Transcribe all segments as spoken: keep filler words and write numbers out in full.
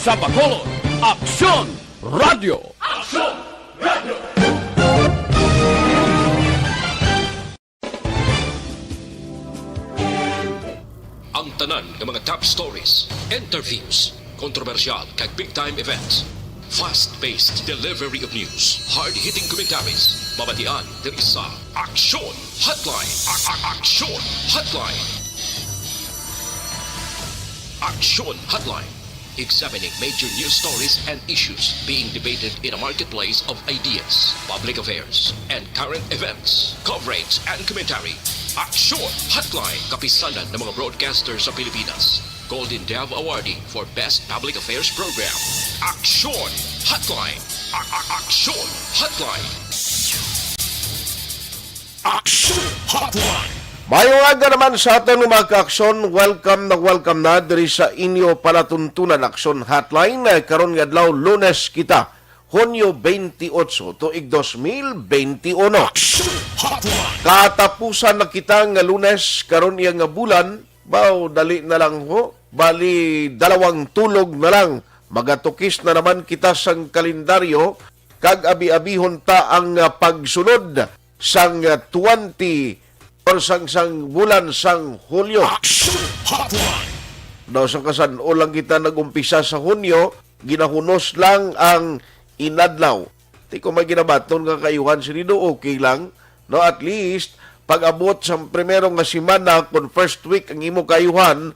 Sa Bacolod, Aksyon Radio. Aksyon Radio. Ang tanan nga mga top stories, interviews, kontrobersyal kag big time events. Fast-paced delivery of news, hard-hitting commentaries, mabatian diri sa Aksyon Hotline. A- a- Aksyon Hotline. Aksyon Hotline. Examining major news stories and issues being debated in a marketplace of ideas, public affairs, and current events. Coverage and commentary. Aksyon Hotline. Kapisanan ng mga broadcaster sa Pilipinas. Golden Dove Awardee for Best Public Affairs Program. Aksyon Hotline. A- a- Aksyon Hotline. Aksyon Hotline. Mayong aga naman sa aton, mga ka-aksyon. Welcome na welcome na diri sa inyo palatuntunan, Aksyon Hotline. Eh, karon nga adlaw, Lunes kita, Hunyo twenty-eight, tuig dos mil twenty-uno. Aksyon Hotline. Katapusan na kita nga Lunes, karon iya nga bulan, baw, dali na lang ho. Bali, dalawang tulog na lang. Magatukis na naman kita sang kalendaryo, kag abi-abihon ta ang, ah, pagsulod sang, ah, twenty or sang, sang bulan sang Hulyo. Aksyon Hotline. Daw sang kasan-o lang kita nag-umpisa sa Hunyo, ginahunos lang ang inadlaw. Ti ko may ginabaton nga kaayuhan sini do, okay lang. No, at least, pag-abot sa primero nga semana, kung first week ang imo kaayuhan,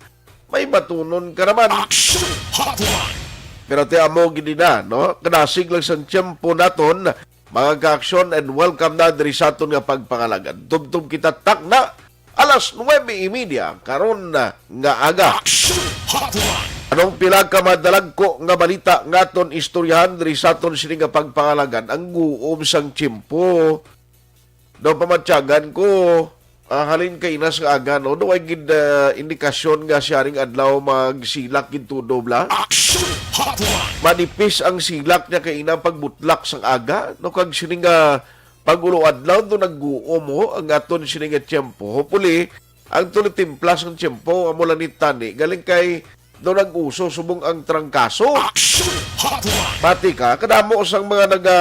may batunon ka naman. Aksyon Hotline. Pero ti amo gid na, no? Kadasig lang sang tiyempo naton, mga ka-aksyon, and welcome na diri sa aton nga pagpangalagan. Tubtob kita takna alas nuebe y media karon na nga aga. Aksyon Hotline. Anong pila ka madalagko nga balita nga aton istoryahan diri sa aton sini nga pagpangalagan? Ang guom sang tiyempo. Daw pamatyagan ko, ah, halin kay inas nga aga, no? Daw ay gid, ah, indikasyon nga siya ring adlaw magsilak gid tudo, bla? Action Hotline! Manipis ang silak niya kay ina pagbutlak sang aga, no? Kag sini nga pag-ulo adlaw, do nagguom ho ang aton sini nga tiyempo. Hopefully, ang tuloy timpla sang tiyempo, amo lang ni tani. Galing kay do nag-uso subong ang trangkaso. Action Hotline! Bati ka, kadamo sang mga naga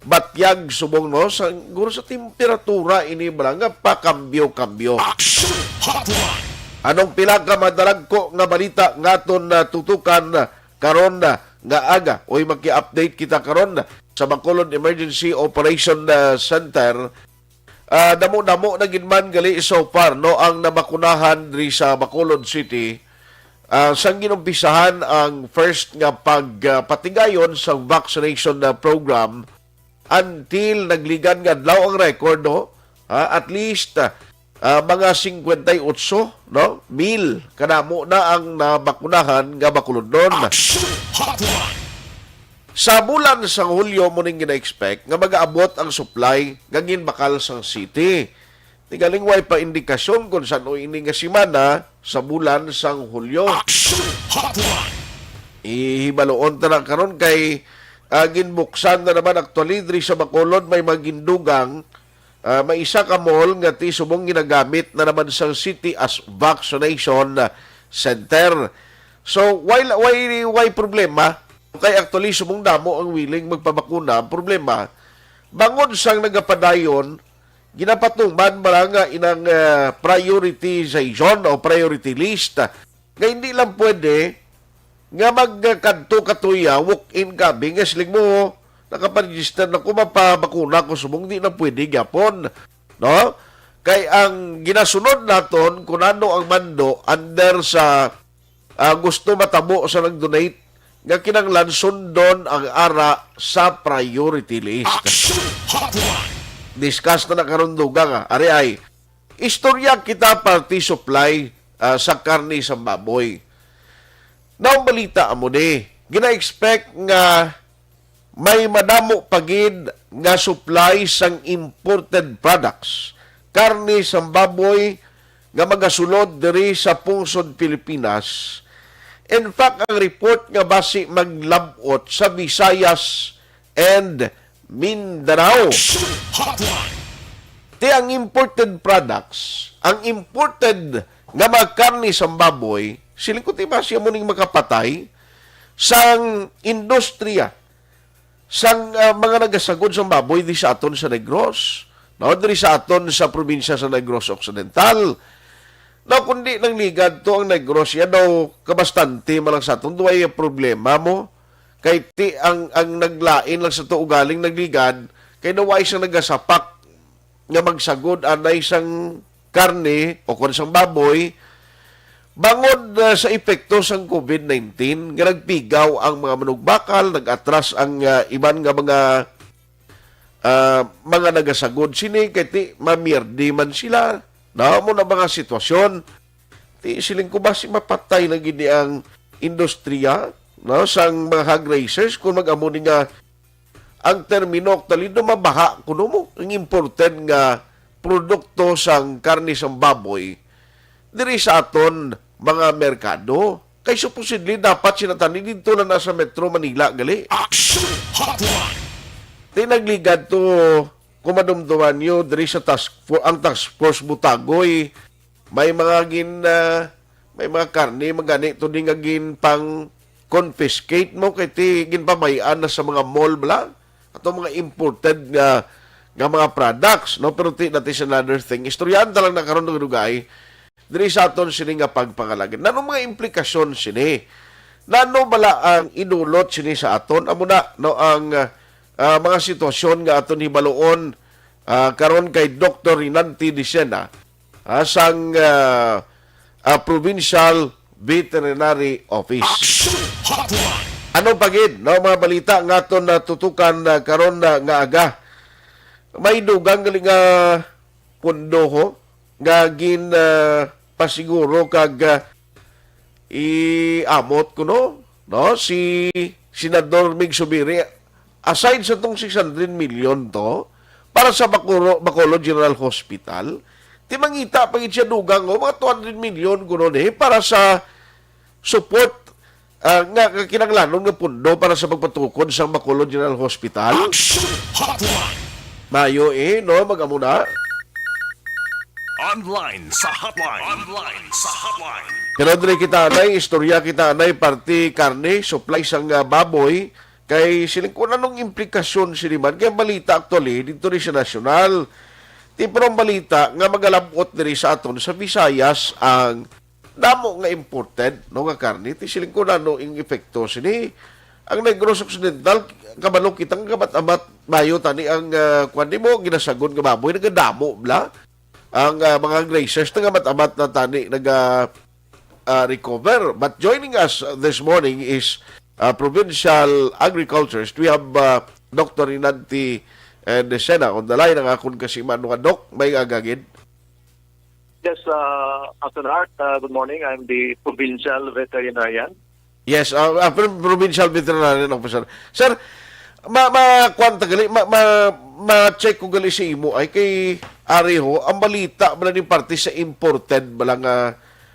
batyag subong, no, sa, guro sa temperatura ini bala nga pakambyo-kambyo. Action Hotline! Anong pila ka madalagko nga balita nga aton natutukan karon nga aga? Uy, maki-update kita karon sa Bacolod Emergency Operation, ah, Center. Ah, damo-damo na gid man gali so far, no, ang nabakunahan diri sa Bacolod City. Ah, sang ginumpisahan ang first nga pagpatigayon sa vaccination na program, until nagligan nga adlaw ang record, no? Ah, at least, ah, ah, mga singkwenta y otso, no, mil kadamo na ang nabakunahan nga Bacolodnon. Action Hotline! Sa bulan sang Hulyo mo ning gina-expect nga mag-aabot ang supply nga ginbakal sang city. Ti galing way pa indikasyon kung san-o ini nga semana sa bulan sang Hulyo. Action Hotline! Ihibaloon ta na karon kay, ah, ginbuksan na naman actually diri sa Bacolod, may mga gindugang, ah, may isa ka mall nga ti subong ginagamit na naman sang city as vaccination center. So, why, why, why problema? Kay actually, subong damo ang willing magpabakuna. Ang problema, bangod sang nagapadayon, ginapatuman bala nga inang, ah, prioritization o priority list, ah, nga hindi lang pwede nga magkadto ka tuya, walk-in ka, bingas ling mo, nakaparegister na ko, mapabakuna ko subong, di na pwede gyapon, no? Kay ang ginasunod naton, kung ano ang mando under sa, ah, gusto matabo sa nag-donate, nga kinahanglan sundon ang ara sa priority list. Action Hotline! Discuss na na karon, dugang, ah. Ari ay, istorya kita party supply, ah, sa karne sa baboy. Naong balita amo ni, gina-expect nga may madamo pa gid nga supply sang imported products, karne sang baboy nga magasulod diri sa pungsod Pilipinas. In fact, ang report nga basi maglab-ot sa Visayas and Mindanao. Action Hotline! Ti ang imported products, ang imported nga mga karne sang baboy, siling ko, ti ba siya mo ning makapatay? sang industriya sang, ah, mga nagasagod sang baboy di sa aton sa Negros, no? Diri sa aton sa probinsya sa Negros Occidental. No, kundi nangligad to ang Negros, yan daw kabastante man lang sa aton. Duway problema mo. Kay ti ang, ang naglain lang sa to ugaling nagligad, kay daw wala siyang nagasapak nga magsagod anay sang karne o kon sang baboy, bangod, ah, sa epekto sang covid nineteen nga nagpigaw ang mga manugbakal, nag-atras ang, ah, iban nga mga, ah, mga nagasagod sini kay ti mamierde man sila. Na mo na mga sitwasyon, ti siling ko, basi mapatay na gid ni ang industriya, no, sang mga hog raisers kung mag-amo ni nga ang termino, actually, dumabaha kuno mo ang imported nga produkto sang karne sang baboy diri sa aton mga merkado. Kay supposedly dapat sila tani dito na nasa Metro Manila gali. Action Hotline! Tinagligad to, kung madumduman nyo, diri sa task fo-, ang task force Butagoy, may mga gin, ah, may mga karne magani to di nga gin pang confiscate mo kay ti ginpabay-an na sa mga mall bala ato mga imported nga nga mga products, no? Pero ti, that is another thing. Istoryahan ta lang na karon, dugay-dugay, diri sa aton sini nga pagpangalagad. Nano mga implikasyon sini? Nano bala ang idulot sini sa aton? Amo na, no, ang, ah, mga sitwasyon nga aton hibaluon, ah, karon kay Doktor Rinanti Dicena, ah, sang, ah, ah, Provincial Veterinary Office. Action Hotline! Ano pa gid, no, mga balita nga aton natutukan, ah, karon, ah, nga aga? May dugang gali nga pundo ho nga gin, ah, pasiguro kag, ah, iamot kuno, no, si Senador Mig Zubiri, aside sa tong six hundred million to para sa Bacolod, Bacolod General Hospital, ti mangita pa gid siya dugang, o, mga two hundred million kuno ni para sa support, ah, nga, nga kinahanglanon nga pundo para sa pagpatukod sang Bacolod General Hospital. Action Hotline! Mayo, eh, no? Mag-amo na. Online sa hotline. Online sa hotline. Pero diri kita anay, istorya kita anay, parte karne, supply sang, ah, baboy. Kay siling ko, anong implikasyon sini man? Kay ang balita actually, dito rin sa nasyonal. Ti, pero ang balita nga magalabot diri sa aton sa Visayas ang damo nga imported, no, nga karne. Ti siling ko, nano ing epekto sini? Ang Negros Occidental, kabalo kita nga kamat-amat mayo tani ang, ah, kwan nimo, ginasagod nga baboy, nagadamo bla. Ang, ah, mga grazers, nga kamat-amat na tani naga, ah, recover. But joining us, uh, this morning is, uh, Provincial Agriculturist. We have, uh, Doktor Rinanti, uh, Decena on the line, ang akon kasiman nga Doc, may agagid. Yes, uh, Afternoon Art. Uh, good morning. I'm the provincial veterinarian. Yes, uh, uh, pro-, provincial veterinarian officer. Sir, ma, ma, kwan ta gali, ma, ma, ma-check ko gali sa imo ay kay ari ho, ang balita bala ni parte sa imported bala nga,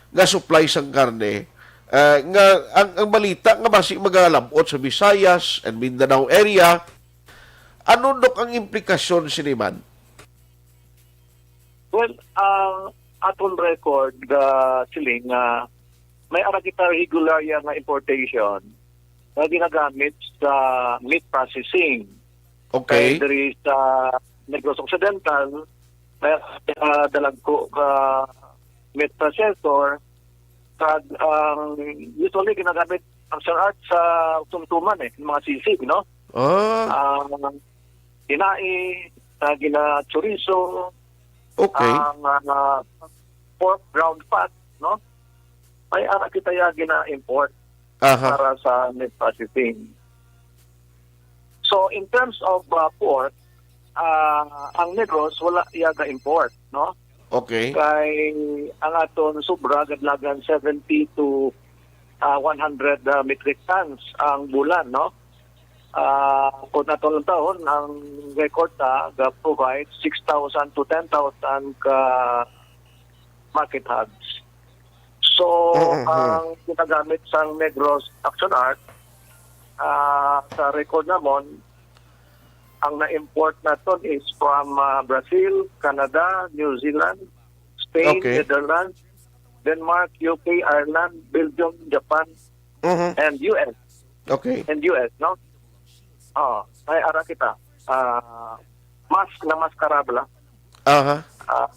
nga supply sang karne, uh, nga ang, ang balita nga basi magalabot sa Visayas and Mindanao area. Ano, Dok, ang implikasyon sini man? Well, ang aton record, uh, siling, uh, may ara kita regular ya nga importation nga ginagamit sa meat processing. Okay. Kay diri sa Negros Occidental, may, uh, dalagko ka meat processor, kag ang usually ginagamit ang sir-art sa tumtuman eh, mga sisig, no? Ah. Ang tinae, uh, gina-chorizo, okay, ang, uh, pork ground fat, no? May ara kita ya gina-import, aha, para sa meat processing. So, in terms of, uh, pork, uh, ang Negros wala ya ga-import, no? Okay. Kay ang aton sobra, gadlagan seventy to, uh, one hundred, uh, metric tons ang bulan, no? Ah, kung aton lang taon, ang record ta ga-provide six thousand to ten thousand ka market hogs. So, mm, mm, mm, ang ginagamit sang Negros Action Art, ah, sa record namon, ang na-import naton is from, ah, Brazil, Canada, New Zealand, Spain, okay, Netherlands, Denmark, U K, Ireland, Belgium, Japan, mhm, and U S. Okay. and U S, no? Oo, may ara kita. Ah, mask na maskara bala. Aha. Ah,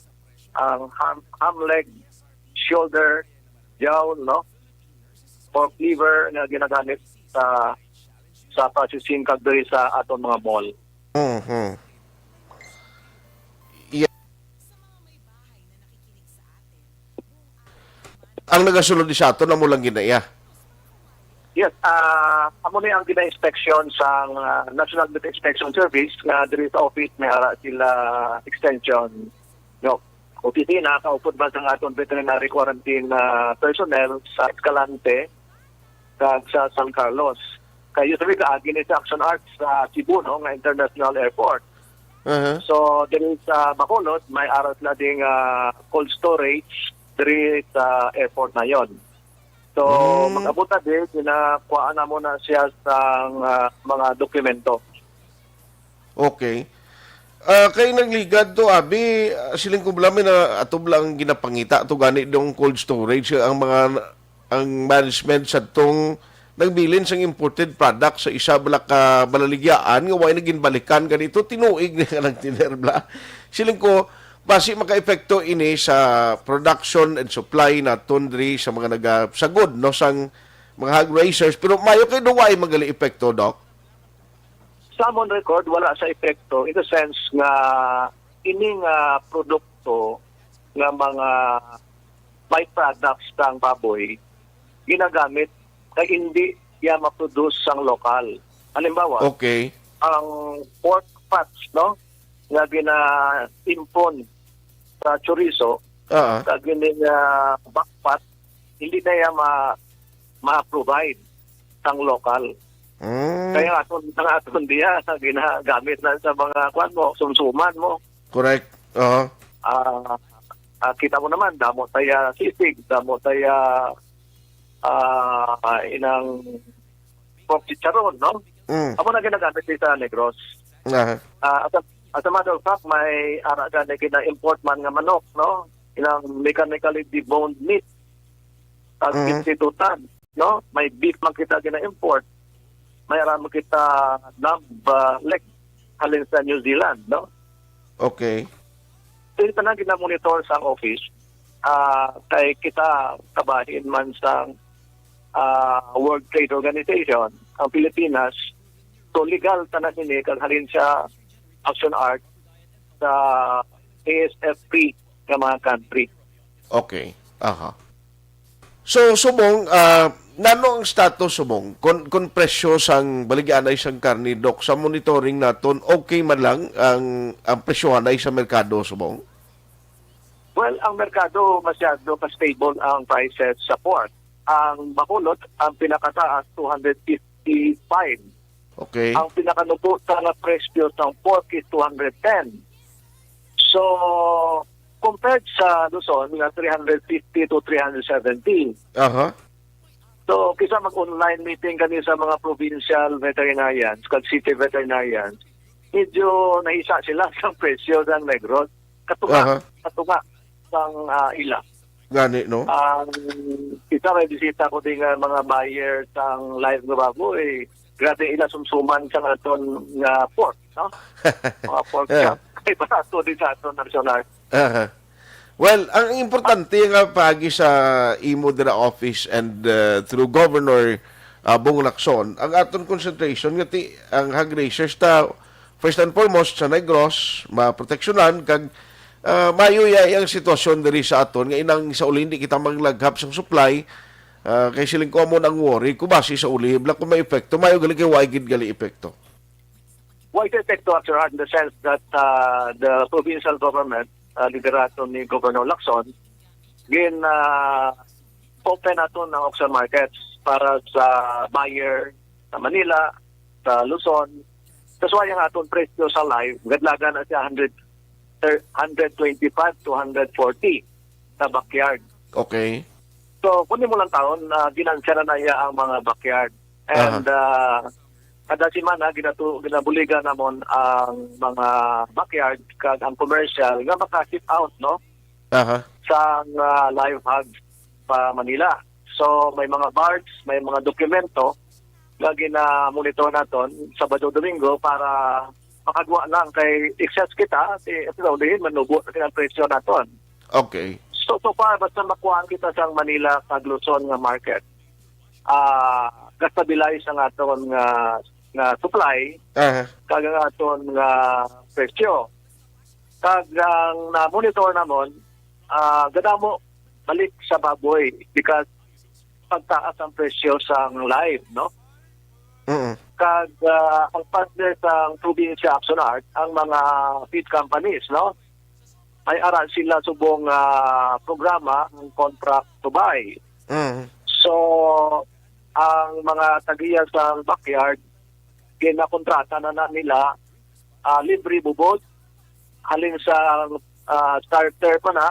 ang ham, ham leg, shoulder, jowl, no? Pork liver nga ginagamit sa sa processing kag diri sa aton mga mall. Mhm. Ang nagasulod ni sa aton, amo lang ginaiya. Yes, ah, amo ni ang gina-inspection sang, ah, National Meat Inspection Service nga diri sa office may ara sila extension. No, opisina kaupod ba sang aton veterinary quarantine, ah, personnel sa Escalante kag sa San Carlos. Kay usually kaagi ni sa Action Arts sa Cebu, no, nga international airport. Aha. So, diri sa Bacolod, may ara sila ding, ah, cold storage diri sa airport na yon. So, Mm. mag-abot na di, ginakuhaan na mo na siya sa, ah, mga dokumento. Okay. Ah, kay nagligad to, abi, ah, siling ko bala, may na, ato bala ang ginapangita to gani dong cold storage, ang mga, ang management sa tong nagbilin sang imported product sa isa bala ka balaligyaan nga way na ginbalikan ganito, tinuig na nga nagtiner bala. Siling ko, basi makaepekto ini sa production and supply naton diri sa mga nagasagod, no, sang mga hog raisers. Pero mayo kay daw way magali epekto, Doc? Sa amon record, wala sa epekto in the sense nga ining, ah, produkto nga mga byproducts sang baboy ginagamit kay hindi iya ma-produce sang lokal. Halimbawa, Okay. ang pork fats, no, nga gina-impon sa chorizo, Ah. kag ini nga back fat, hindi na iya ma-, ma-provide sang lokal. Mm. Kaya aton, ang aton diya, ginagamit na sa mga, kwan mo, sumsuman mo. Correct. Aha. Ah, ah, kita mo naman, damo taya sisig, damo taya, ah, inang pork chicharon, no? Mm. Amo na ginagamit dito sa Negros. Aha. Ah, as a, as a matter of fact, may ara gani gina-import man nga manok, no? Inang mechanically deboned meat. Tag Mhm. fifty-two tons, no? May beef man kita gina-import. May ara man kita lamb, ah, leg halin sa New Zealand, no? Okay. So, ito na gina-monitor sa office, ah, kay kita kabahin man sa, ah, World Trade Organization, ang Pilipinas. So, legal tanan ini kag halin sa Action Art sa A S F free nga mga country. Okay. Aha. So, subong, ah, nano ang status, subong? Kon, kon presyo sang baligyanay sang karne, Doc, sa monitoring naton, okay man lang ang, ang presyohanay sa merkado, subong? Well, ang merkado masyado ka-stable ang prices sa pork. Ang Bacolod, ang pinakataas, two hundred fifty-five. Okay. Ang pinakanubo sa nga presyo sang pork is two hundred ten. So, compared sa Luzon, nga three hundred fifty to three hundred seventy. Aha. So, kisa mag-online meeting kami sa mga provincial veterinarians, kag city veterinarians, medyo nahisa sila sa presyo sang Negros. Katunga, Aha. katunga sang, ah, ila. Gani, no? Ang isa may bisita ko din nga mga buyer sang live nga baboy. Grabe ila sumsuman sa aton nga pork, no? Mga pork Yeah. chop. Kay barato din sa aton national. Aha. Well, ang importante nga paagi sa imo dira office and, uh, through Governor, uh, Bong Lacson, ang aton concentration nga ti ang hog raisers ta first and foremost sa Negros, maproteksyonan kag, ah, maayo ya ang sitwasyon diri sa aton nga inang sa uli hindi kita maglaghap sang supply, ah, kay siling ko amo nang worry ko basi sa uli bala kung may epekto, maayo gali kay way gid gali epekto. Way sa epekto, Sir Hart, in the sense that, ah, the provincial government, ah, liderato ni Governor Lacson, gin, ah, open naton ang auction markets para sa buyer sa Manila, sa Luzon. That's why ang aton presyo sa live, gadlagan na siya hundred, thir-, hundred twenty-five to hundred forty sa backyard. Okay. So, kung mo lang taon, ah, ginansya na iya ang mga backyard. And, Aha. ah, kada semana, ginatu-, ginabuligan namon ang mga backyard kag ang commercial nga maka-ship out, no? Aha. Sa, ah, live hogs pa Manila. So, may mga barge, may mga dokumento, nga gina-monitor naton Sabado, Domingo para makagwa lang kay excess kita, si, sa ulihin, manubo na ang presyo naton. Okay. So, so far, basta makuhaan kita sa Manila kag Luzon nga market, ah, ga-stabilize ang aton nga, nga supply, Aha. kag ang aton nga presyo. Kag ang na-monitor namon, ah, gadamo balik sa baboy because pagtaas ang presyo sang live, no? Mm. Kag, ah, ang partner sang probinsya Action Art, ang mga feed companies, no? May ara sila subong, ah, programa, ang contract to buy. Mm. So, ang mga tagiya sa backyard, ginakontrata na, na nila, ah, libre bubod, halin sa, ah, starter pa na,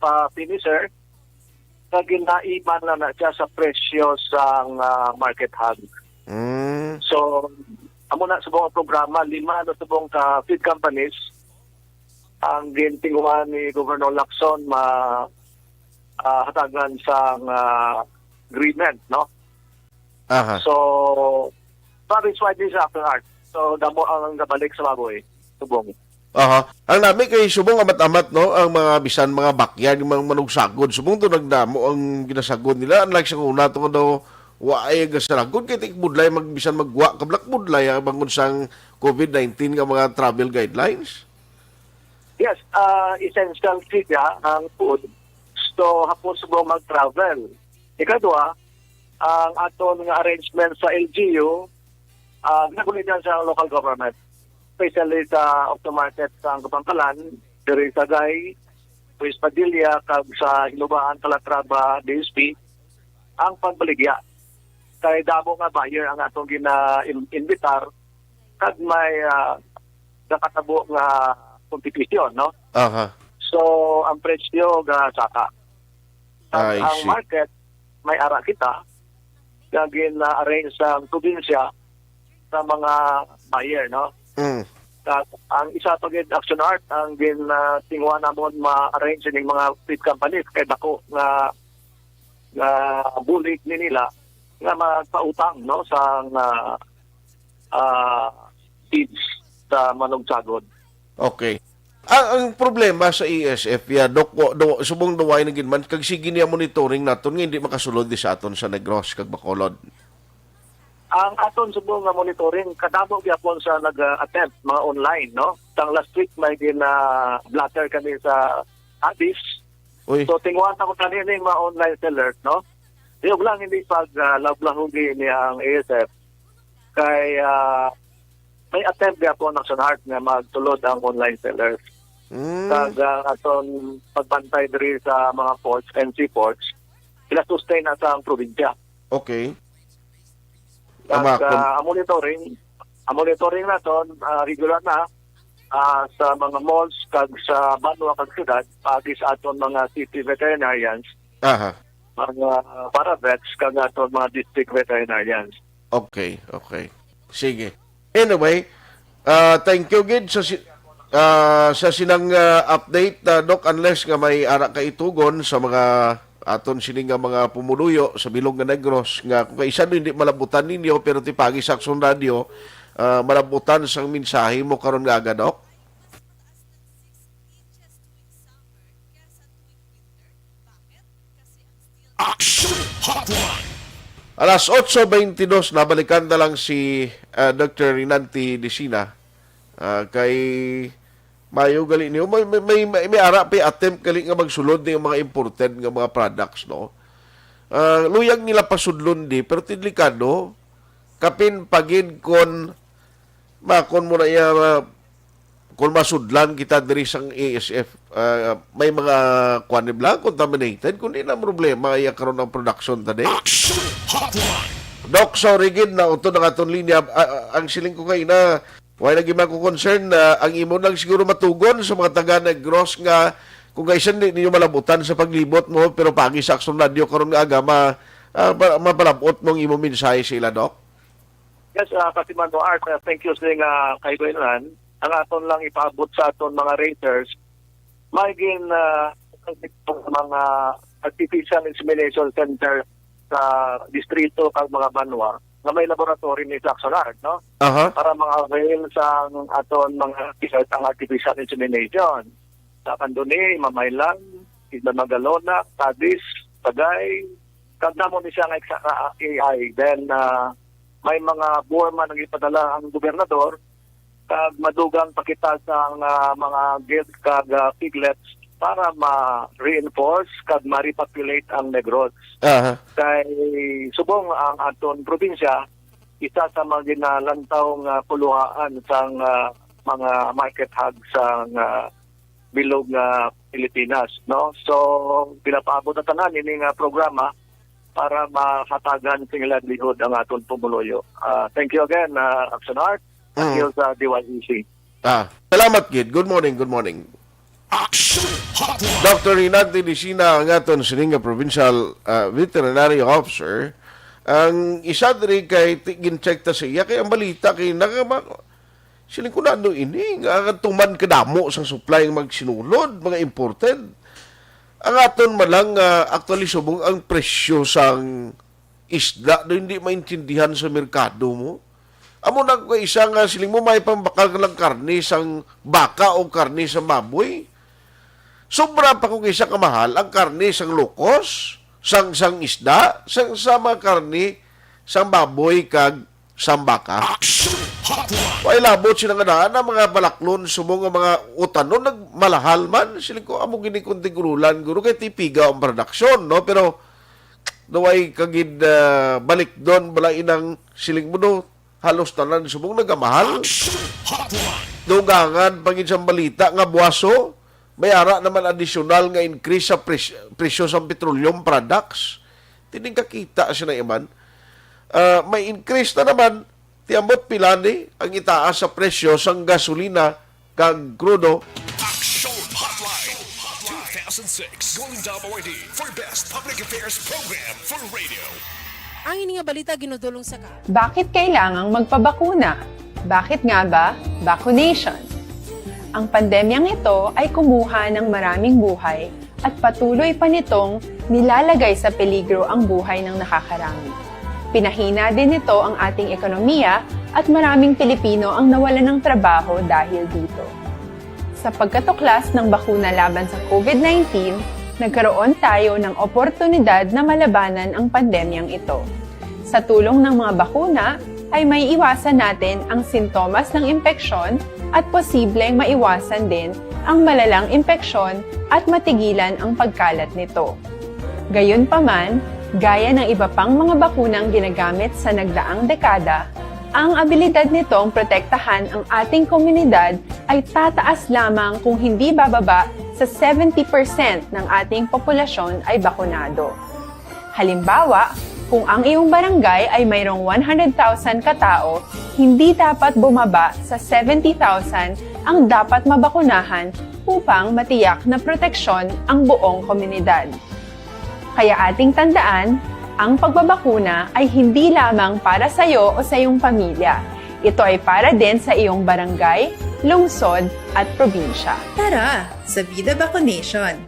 pa finisher, nga ginaiban na na siya sa presyo sang, ah, market hog. Mm. So, amo na subong ang programa, lima na subong ka feed companies ang gintinguhan ni Governor Lacson ma-, ah, hatagan sang, ah, agreement, no? Aha. So, province-wide din sa Action Art. So, damo ang gabalik sa baboy. Subong. Aha. Ang nami kay subong amat-amat, no, ang mga bisan mga backyard, yung mga manugsagod. Subong to nagdamo ang ginasagod nila. Unlike sa una, to daw, wa ay gasaragod. Kay tik budlay, mag, bisan magwa, kablak budlay, ang bangon sang covid nineteen nga mga travel guidelines. Yes, ah, essential siya ang food. So, hapon subong mag-travel. Ikadua, ang aton nga arrangement sa L G U, ah, ginabuligan sa local government, especially sa Octo Market sa Kapampalan, diri sa Gay, Luis Padilla, kag sa Hinubaan, Calatrava, D S P, ang pagbaligya. Kay damo nga buyer ang atong gina-imbitar, kag may, ah, nakatabo nga competition, no? Aha. So, ang presyo ga saka. Kag I ang see. Market, may ara kita, nga gina-arrange sa probinsya sa mga buyer, no? Mm. Kag ang isa pa gid, Action Art, ang gin, ah, tinguha namon ma-arrange ning mga feed companies kay dako nga, nga bulig ni nila nga magpautang, no, sa, ah, ah, feeds sa manugsagod. Okay. Ang, ang problema sa A S F, ya, Doc, wa-, do, subong daw ay na gid man, kag sige niya monitoring naton nga hindi makasulod di sa aton sa Negros kag Bacolod. Ang aton subong nga monitoring, kadamo gyapon sa nag-attempt, mga online, no? Sang last week, may gina-blotter kami sa Addis. Uy. So, tinguhan ako kanina yung mga online sellers, no? Yung lang hindi pag, ah, lablahugi ni ang A S F. Kay, ah, may attempt gyapon ang Action Art nga magtulod ang online sellers. Mm. Kag, ah, aton pagbantay diri sa mga ports and seaports, pila-sustain na sa ang probinsya. Okay. Kag, Ama, kun- ah, ang monitoring, ang monitoring naton, ah, regular na, ah, sa mga malls kag sa banwa kag syudad, paagi sa aton mga city veterinarians, Aha. mga para-vets kag aton mga district veterinarians. Okay, okay. Sige. Anyway, ah, thank you gid sa si-, ah, sa sinang, ah, update, ah, Doc, unless nga may ara ka itugon sa mga aton sini nga mga pumuluyo sa bilog nga Negros nga kung kaisan hindi malabutan ninyo pero ti pagi sa Aksyon Radio, ah, malabutan sang mensahe mo karon nga aga, Doc? Action Hotline. Alas otso beintidos, nabalikan na lang si, ah, Doctor Rinanti Dicina. Ah, kay mayo gali niyo. May, may, may, may, may ara pa attempt gali nga magsulod ning mga imported nga mga products, no? Ah, luyag nila pasudlon di, pero ti delikado. Kapin pagid kon makon mo na iya, ah, kung masudlan kita diri sang A S F, ah, may mga kuan ni bla, contaminated, kundi na problema iya karon ang production ta di. Action Hotline. Doc, sorry gid, nautod ang aton linya. Ah, ah, ang siling ko kay na, wala lagi man ko concern na ang imo lang siguro matugon sa mga taga Negros nga kung kaisan di ninyo malabutan sa paglibot mo, pero pagi sa Aksyon Radio karon nga aga, ma-, ah, pa-, mapalabot mo ang imo mensahe sa ila, Doc. Yes, ah, Kasiman Noart, ah, thank you sa nga kaibayanan. Ang aton lang ipaabot sa aton mga raisers, may gin, ah, mga artificial insemination center sa distrito kag mga banwa. nga may laboratory ni Jackson Art, no? Aha. Para mga avail sa aton mga result ang artificial insemination. Sa Candoni, Mamaylan, Isla Magalona, Cadiz, Tagay, kag namo ni siya nga eksa-, ah, A I. Then, ah, may mga bore man ang ipadala ang gobernador, kag madugang pa kita sa, ah, mga gilt kag, ah, piglets para ma-reinforce kag ma-repopulate ang Negros. Aha. Kay subong ang aton probinsya, isa sa mga ginalantaw nga puluhaan sang, ah, mga market hub sang, ah, bilog nga Pilipinas, no? So, pinapaabot na tanan ini nga programa para mahatagan sing livelihood ang aton pumuluyo. Ah, thank you again, ah, Action Art, Mm. and sa D Y E C. Ah, salamat gid. Good morning, good morning. Action Hotline. Doctor Reynald Tedesina ang aton sining nga provincial, ah, veterinary officer. Ang isa diri kay ti-, gin-check ta sa iya kay ang balita kay nakama-, siling ko na ano ini nga tuman kadamo sang supply ang magsinulod, mga imported. Ang aton man lang, ah, actually subong ang presyo sang isda do hindi maintindihan sa merkado mo. Amo na ko isa nga siling mo may pambakal ka lang karne sang baka o karne sa baboy. Sobra pa kung isa ka mahal ang karne sang lokos, sang, sang isda, sang, sa mga karne sang baboy kag sang baka. Action Hotline. Way labot sila nga daan ang mga balaklon, subong nga mga utanon, nagmalahal man. Siling ko, amo gini kung tigurulan, guro, kay tipiga ang production, no? Pero, naway kagid, ah, balik doon, bala inang siling mo, no? Halos tanan subong nagamahal. Action Hotline. Dugangan pa gid sang balita nga buwaso, may ara naman additional nga increase sa pres-, presyo sang petroleum products. Tining kakita sina iman. Ah, may increase na naman, tiambot pila ni ang itaas sa presyo sang gasolina kag krudo. Action Hotline two thousand six. Golden Dome Awardee for Best Public Affairs Program for Radio. Ang ini nga balita ginudulong sa ka. Bakit kailangang magpabakuna? Bakit nga ba vaccination? Ang pandemyang ito ay kumuha ng maraming buhay at patuloy pa nitong nilalagay sa peligro ang buhay ng nakakarami. Pinahina din nito ang ating ekonomiya at maraming Pilipino ang nawalan ng trabaho dahil dito. Sa pagkatuklas ng bakuna laban sa COVID nineteen, nagkaroon tayo ng oportunidad na malabanan ang pandemyang ito. Sa tulong ng mga bakuna, ay may iwasan natin ang sintomas ng impeksyon at posibleng maiwasan din ang malalang impeksyon at matigilan ang pagkalat nito. Gayunpaman, gaya ng iba pang mga bakunang ginagamit sa nagdaang dekada, ang abilidad nitong protektahan ang ating komunidad ay tataas lamang kung hindi bababa sa seventy percent ng ating populasyon ay bakunado. Halimbawa, kung ang iyong barangay ay mayroong one hundred thousand ka tawo, hindi dapat bumaba sa seventy thousand ang dapat mabakunahan upang matiyak na proteksyon ang buong komunidad. Kaya ating tandaan, ang pagbabakuna ay hindi lamang para sa iyo o sa iyong pamilya. Ito ay para din sa iyong barangay, lungsod, at probinsya. Tara, sa Vida Vaccination!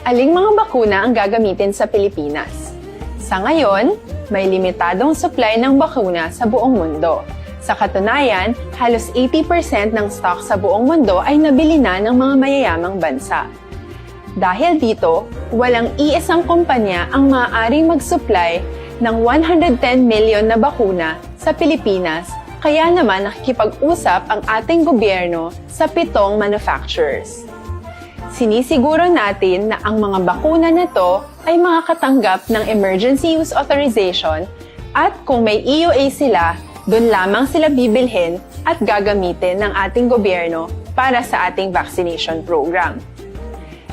Aling mga bakuna ang gagamitin sa Pilipinas? Sa ngayon, may limitadong supply ng bakuna sa buong mundo. Sa katunayan, halos eighty percent ng stock sa buong mundo ay nabili na ng mga mayayamang bansa. Dahil dito, walang iisang kumpanya ang maaaring mag-supply ng one hundred ten million na bakuna sa Pilipinas, kaya naman nakikipag-usap ang ating gobyerno sa pitong manufacturers. Sinisiguro natin na ang mga bakuna na to ay makakatanggap ng emergency use authorization at kung may E U A sila, doon lamang sila bibilhin at gagamitin ng ating gobyerno para sa ating vaccination program.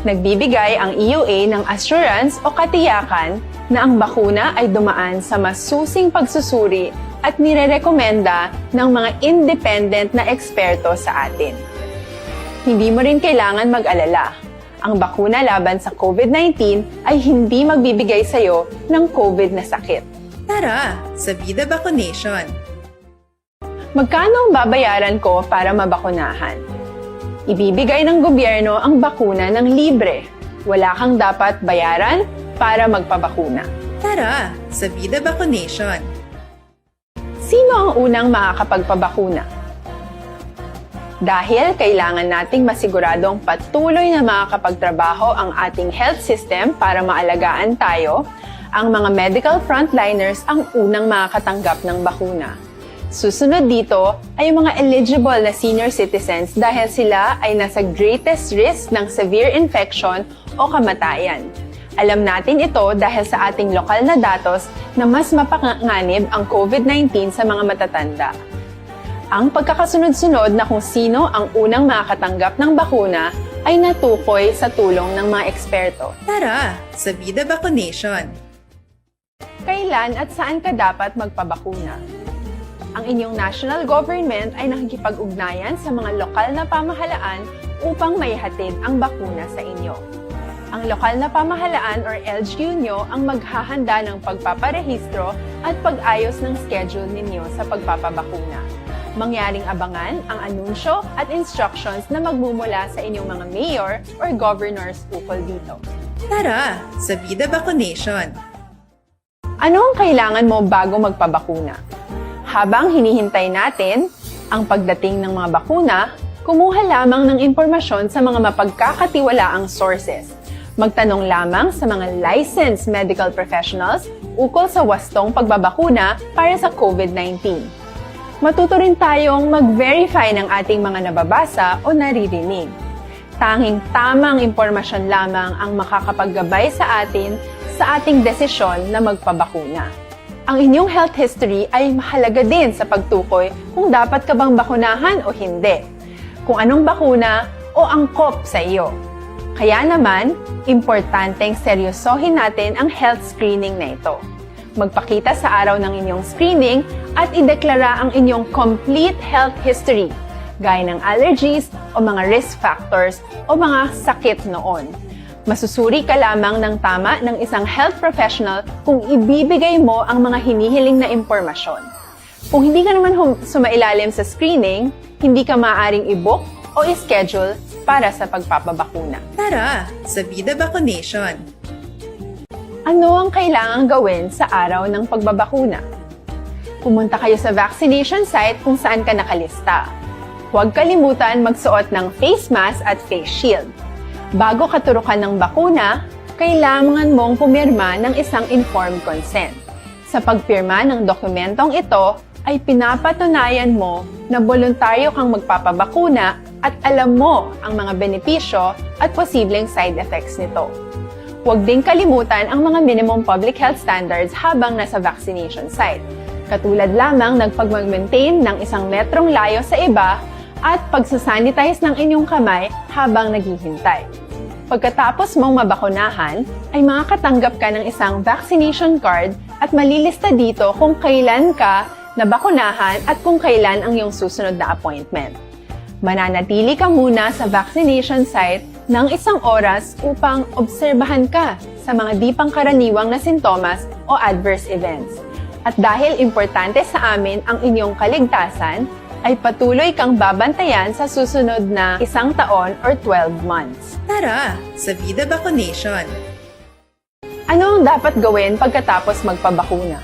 Nagbibigay ang E U A ng assurance o katiyakan na ang bakuna ay dumaan sa masusing pagsusuri at nirerekomenda ng mga independent na eksperto sa atin. Hindi mo rin kailangan mag-alala. Ang bakuna laban sa COVID nineteen ay hindi magbibigay sa iyo ng COVID na sakit. Tara, sa Vida Vaccination! Magkano ang babayaran ko para mabakunahan? Ibibigay ng gobyerno ang bakuna ng libre. Wala kang dapat bayaran para magpabakuna. Tara sa Vida Vaccination! Sino ang unang makakapagpabakuna? Dahil kailangan nating masiguradong patuloy na makakapagtrabaho ang ating health system para maalagaan tayo, ang mga medical frontliners ang unang makakatanggap ng bakuna. Susunod dito ay ang mga eligible na senior citizens dahil sila ay nasa greatest risk ng severe infection o kamatayan. Alam natin ito dahil sa ating lokal na datos na mas mapanganib ang COVID nineteen sa mga matatanda. Ang pagkakasunod-sunod na kung sino ang unang makakatanggap ng bakuna ay natukoy sa tulong ng mga eksperto. Tara sa Vida Vaccination! Kailan at saan ka dapat magpabakuna? Ang inyong national government ay nakikipag-ugnayan sa mga lokal na pamahalaan upang maihatid ang bakuna sa inyo. Ang lokal na pamahalaan or L G U nyo ang maghahanda ng pagpaparehistro at pag-ayos ng schedule ninyo sa pagpapabakuna. Mangyaring abangan ang anunsyo at instructions na magmumula sa inyong mga mayor or governors ukol dito. Tara sa Vida Vaccination! Ano ang kailangan mo bago magpabakuna? Habang hinihintay natin ang pagdating ng mga bakuna, kumuha lamang ng impormasyon sa mga mapagkakatiwalaang sources. Magtanong lamang sa mga licensed medical professionals ukol sa wastong pagbabakuna para sa COVID nineteen. Matuto rin tayong mag-verify ng ating mga nababasa o naririnig. Tanging tamang impormasyon lamang ang makakapaggabay sa atin sa ating desisyon na magpabakuna. Ang inyong health history ay mahalaga din sa pagtukoy kung dapat ka bang bakunahan o hindi, kung anong bakuna o angkop sa iyo. Kaya naman, importanteng seryosohin natin ang health screening na ito. Magpakita sa araw ng inyong screening at ideklara ang inyong complete health history, gaya ng allergies o mga risk factors o mga sakit noon. Masusuri ka lamang ng tama ng isang health professional kung ibibigay mo ang mga hinihiling na impormasyon. Kung hindi ka naman hum- sumailalim sa screening, hindi ka maaaring i-book o i-schedule para sa pagpapabakuna. Tara sa Vida Vaccination! Ano ang kailangang gawin sa araw ng pagbabakuna? Pumunta kayo sa vaccination site kung saan ka nakalista. Huwag kalimutan magsuot ng face mask at face shield. Bago katurukan ng bakuna, kailangan mong pumirma ng isang informed consent. Sa pagpirma ng dokumentong ito, ay pinapatunayan mo na boluntaryo kang magpapabakuna at alam mo ang mga benepisyo at posibleng side effects nito. Huwag ding kalimutan ang mga minimum public health standards habang nasa vaccination site, katulad lamang ng pagmag-maintain ng isang metrong layo sa iba at pagsasanitize ng inyong kamay habang naghihintay. Pagkatapos mong mabakunahan, ay makakatanggap ka ng isang vaccination card at malilista dito kung kailan ka nabakunahan at kung kailan ang iyong susunod na appointment. Mananatili ka muna sa vaccination site ng isang oras upang obserbahan ka sa mga di pangkaraniwang na sintomas o adverse events. At dahil importante sa amin ang inyong kaligtasan, ay patuloy kang babantayan sa susunod na isang taon or twelve months. Tara sa Vida Vaccination! Ano ang dapat gawin pagkatapos magpabakuna?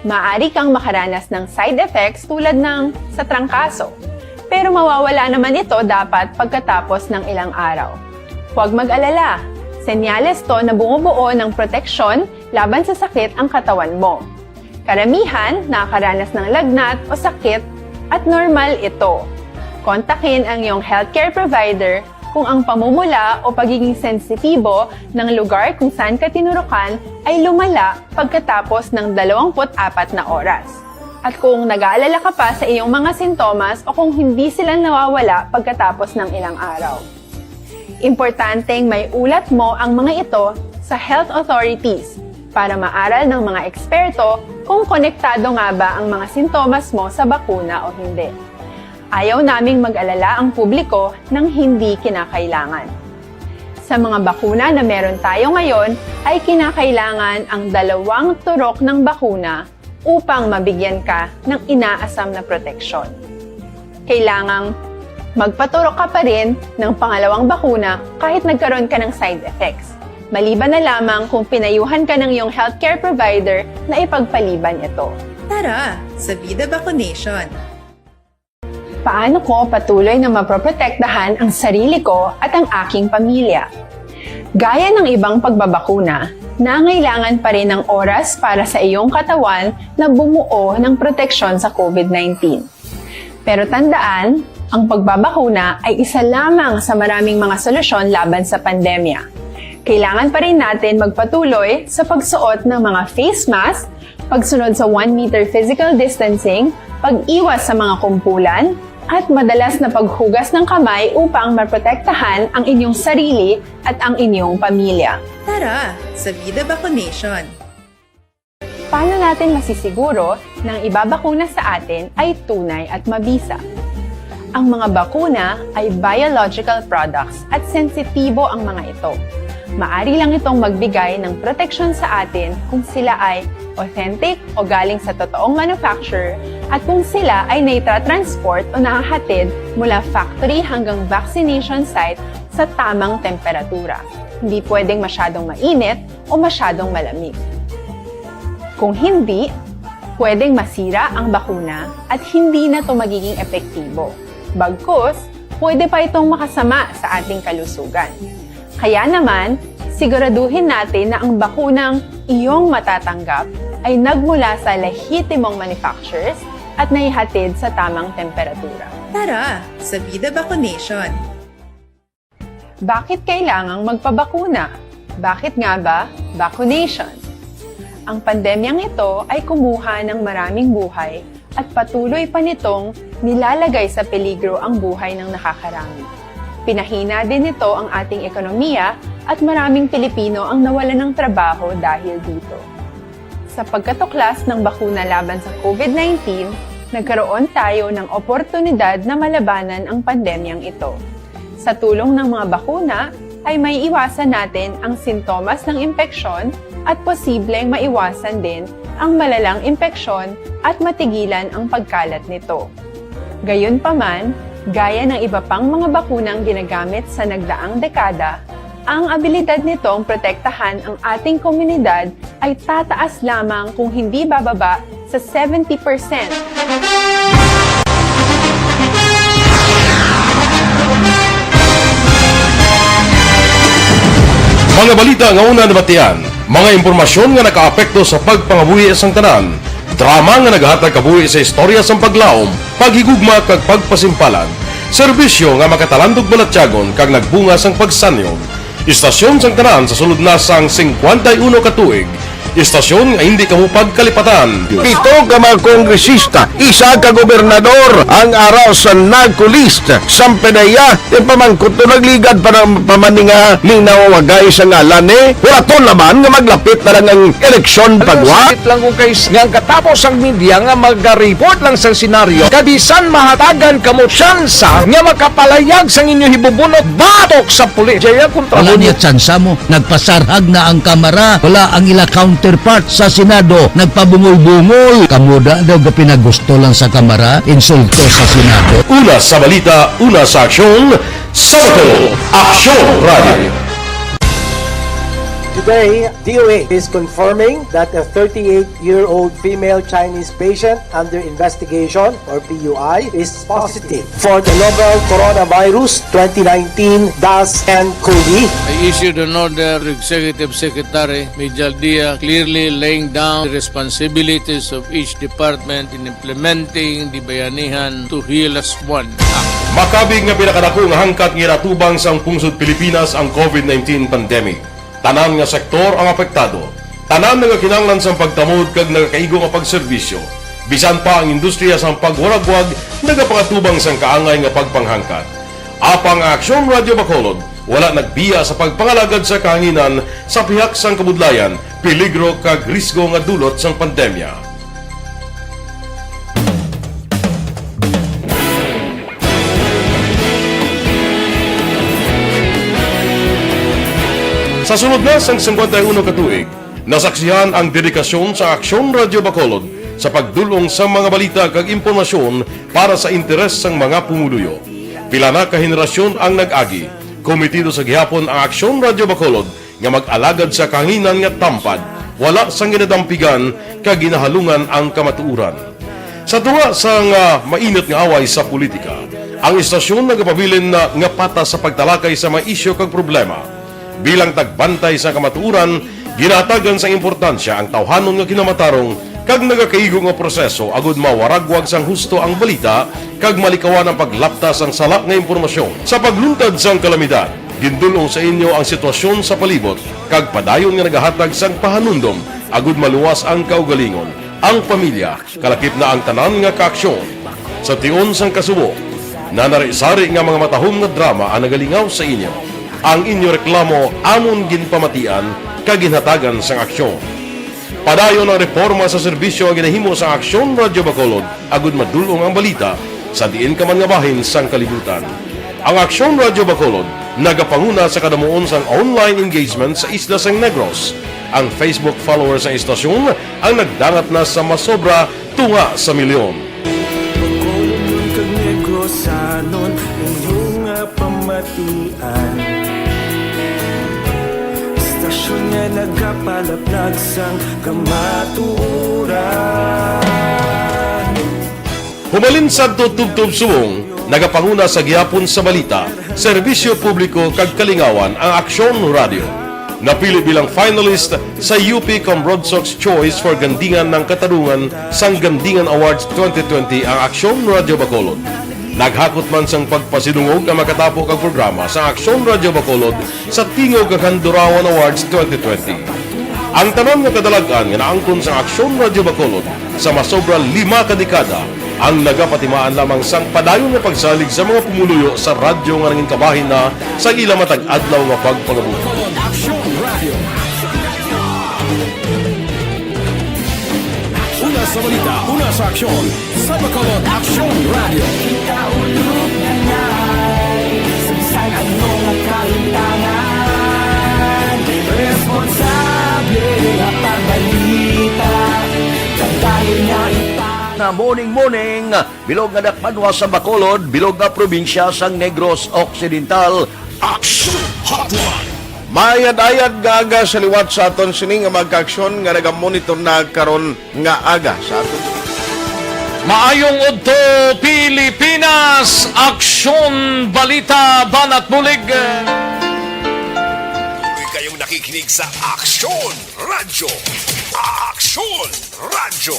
Maaari kang makaranas ng side effects tulad ng sa trangkaso, pero mawawala naman ito dapat pagkatapos ng ilang araw. Huwag mag-alala, senyales to na bumubuo ng proteksyon laban sa sakit ang katawan mo. Karamihan nakakaranas ng lagnat o sakit at normal ito. Kontakin ang iyong healthcare provider kung ang pamumula o pagiging sensitibo ng lugar kung saan ka tinurukan ay lumala pagkatapos ng dalawampu't apat na oras. At kung nag-aalala ka pa sa iyong mga sintomas o kung hindi sila nawawala pagkatapos ng ilang araw. Importanteng may ulat mo ang mga ito sa health authorities para maaral ng mga eksperto kung konektado nga ba ang mga sintomas mo sa bakuna o hindi. Ayaw naming mag-alala ang publiko ng hindi kinakailangan. Sa mga bakuna na meron tayo ngayon, ay kinakailangan ang dalawang turok ng bakuna upang mabigyan ka ng inaasam na proteksyon. Kailangang magpaturok ka pa rin ng pangalawang bakuna kahit nagkaroon ka ng side effects. maliban na lamang kung pinayuhan ka ng iyong healthcare provider na ipagpaliban ito. Tara sa Vida Vaccination! Paano ko patuloy na maproprotektahan ang sarili ko at ang aking pamilya? Gaya ng ibang pagbabakuna, nangailangan pa rin ng oras para sa iyong katawan na bumuo ng proteksyon sa COVID nineteen. Pero tandaan, ang pagbabakuna ay isa lamang sa maraming mga solusyon laban sa pandemya. Kailangan pa rin natin magpatuloy sa pagsuot ng mga face mask, pagsunod sa one meter physical distancing, pag-iwas sa mga kumpulan, at madalas na paghugas ng kamay upang maprotektahan ang inyong sarili at ang inyong pamilya. Tara sa Vida Vaccination! Paano natin masisiguro na ang ibabakuna sa atin ay tunay at mabisa? Ang mga bakuna ay biological products at sensitibo ang mga ito. Maari lang itong magbigay ng proteksyon sa atin kung sila ay authentic o galing sa totoong manufacturer at kung sila ay naitra-transport o nahahatid mula factory hanggang vaccination site sa tamang temperatura. Hindi pwedeng masyadong mainit o masyadong malamig. Kung hindi, pwedeng masira ang bakuna at hindi na ito magiging epektibo. Bagkus, pwede pa itong makasama sa ating kalusugan. Kaya naman, siguraduhin natin na ang bakunang iyong matatanggap ay nagmula sa lehitimong manufacturers at naihatid sa tamang temperatura. Tara sa Vida Vaccination! Bakit kailangang magpabakuna? Bakit nga ba vaccination? Ang pandemyang ito ay kumuha ng maraming buhay at patuloy pa nitong nilalagay sa peligro ang buhay ng nakakarami. Pinahina din nito ang ating ekonomiya at maraming Pilipino ang nawalan ng trabaho dahil dito. Sa pagkatuklas ng bakuna laban sa COVID nineteen, nagkaroon tayo ng oportunidad na malabanan ang pandemyang ito. Sa tulong ng mga bakuna, ay maiiwasan natin ang sintomas ng impeksyon at posibleng maiwasan din ang malalang impeksyon at matigilan ang pagkalat nito. Gayunpaman, gaya ng iba pang mga bakunang ginagamit sa nagdaang dekada, ang abilidad nitong protektahan ang ating komunidad ay tataas lamang kung hindi bababa sa seventy percent. Mga balita nga una nabatian, mga impormasyon nga nakaapekto sa pagpangabuhi sang tanan, drama nga nagahatag kabuhi sa istorya sang paglaom, paghigugma kag pagpasimpalan, serbisyo nga makatalandog balatyagon kag nagbunga sang pagsanyog. Istasyon sang tanan sa sulod na sang singkwenta y uno ka tuig. Istasyon nga hindi kamo pagkalipatan. Pito ka mga kongresista, isa ka gobernador ang ara sa narco list. Sa PDEA, ipamangkot to, nagligad pa ng pamaninga ning nawawagay sa ngalan ni Horaton Laban nga maglapit na lang ang eleksyon pagwa. Sakit lang ko kay s-, nga ang katapos ang media nga magareport lang sa senaryo, kabisan mahatagan kamo tsansa nga makapalayag sang inyo hibubunot batok sa pulis. Jaya kontra Wala mo. Niya tsansa mo. Nagpasarhag na ang Kamara. Wala ang ila counterpart sa Senado. Nagpabungol-bungol. Kamo da daw ga pinagusto lang sa Kamara. Insulto sa Senado. Una sa balita, una sa aksyon, sa Bacolod, Aksyon Radio. Today, D O A is confirming that a thirty-eight-year-old female Chinese patient under investigation, or P U I, is positive for the novel coronavirus twenty nineteen dash N cov. I issued an order to Executive Secretary Mijal Dia, clearly laying down the responsibilities of each department in implementing the Bayanihan to Heal Us One Act. Makabig nga pinakadako nga hangkat nga ginatubang sang pungsod Pilipinas ang COVID nineteen pandemic. Tanan nga sektor ang apektado. Tanan nagakinahanglan sang pagtamod kag nagakaigo nga pagserbisyo. Bisan pa ang industriya sang pagwaragwag nagapangatubang sang kaangay nga pagpanghangkat. Apang ang Aksyon Radyo Bacolod wala nagbiya sa pagpangalagad sa kahanginan sa pihak sang kabudlayan, peligro kag risgo nga dulot sang pandemya. Sa sulod na sang singkwenta y uno ka tuig, nasaksihan ang dedikasyon sa Aksyon Radyo Bacolod sa pagdul-ong sa mga balita kag impormasyon para sa interes sang mga pumuluyo. Pila na ka henerasyon ang nag-agi. Kometido sa gihapon ang Aksyon Radyo Bacolod nga mag-alagad sa kahanginan nga tampad, wala sang ginadampigan kag ginahalungan ang kamatuoran. Sa tunga sang, ah, mainit nga away sa politika, ang istasyon nagapabilin na nga patas sa pagtalakay sa mga isyu kag problema. Bilang tagbantay sa kamatuoran, ginahatagan sang importansya ang tawhanon nga kinamatarong kag nagakaigo nga proseso agud mawaragwag sang husto ang balita kag malikawan ang paglapta sang sala nga impormasyon. Sa pagluntad sang kalamidad, gindul-ong sa inyo ang sitwasyon sa palibot kag padayon nga nagahatag sang pahanumdom agud maluwas ang kaugalingon, ang pamilya, kalakip na ang tanan nga kaaksyon. Sa tion sang kasubo, nanari-sari nga mga matahom nga drama ang nagalingaw sa inyo. Ang inyo reklamo amon ginpamatian kag ginhatagan sang aksyon. Padayon ang reporma sa serbisyo nga ginahimo sang Aksyon Radyo Bacolod agud madul-ong ang balita sa diin ka man nga bahin sang kalibutan. Ang Aksyon Radyo Bacolod nagapanguna sa kadamuon sang online engagement sa isla sang Negros. Ang Facebook followers sang istasyon ang nagdangat na sa masobra tunga sa milyon. Bacolod kag Negrosanon, inyo nga pamatian. Istasyon nga nagapalaplag sang kamatuoran. Humalin sadto tubtob subong, nagapanguna sa gihapon sa balita, serbisyo publiko kag kalingawan ang Aksyon Radyo. Napili bilang finalist sa U P Comrodsox Choice for Gandingan ng Katarungan sang Gandingan Awards twenty twenty ang Aksyon Radyo Bacolod. Naghakot man sang pagpasidungog ang makatapo kag programa sa Aksyon Radyo Bacolod sa Tingog kag Handurawan Awards twenty twenty. Ang tanan nga kadalag-an nga naangkon sa Aksyon Radyo Bacolod sa masobra lima ka dekada ang nagapatimaan lamang sang padayon nga pagsalig sa mga pumuluyo sa radyo nga nangin kabahin na sa ila matag adlaw nga pagpangabuhi. Aksyon Radio. Una sa balita, una sa aksyon, sa Bacolod Aksyon Radio. Sa ano nga kalimtangan, responsable nga pagbalita, kadayon nga ipang- Na morning, morning, bilog nga dakbanwa sa Bacolod, bilog nga probinsya sang Negros Occidental. Action Hotline. Maayad-ayad nga aga sa liwat sa aton sini nga mga kaaksyon nga nagamonitor na karon nga aga sa aton. Maayong udto, Pilipinas! Aksyon, balita, banat bulig. Patuloy kayong nakikinig sa Aksyon Radyo. Aksyon Radyo.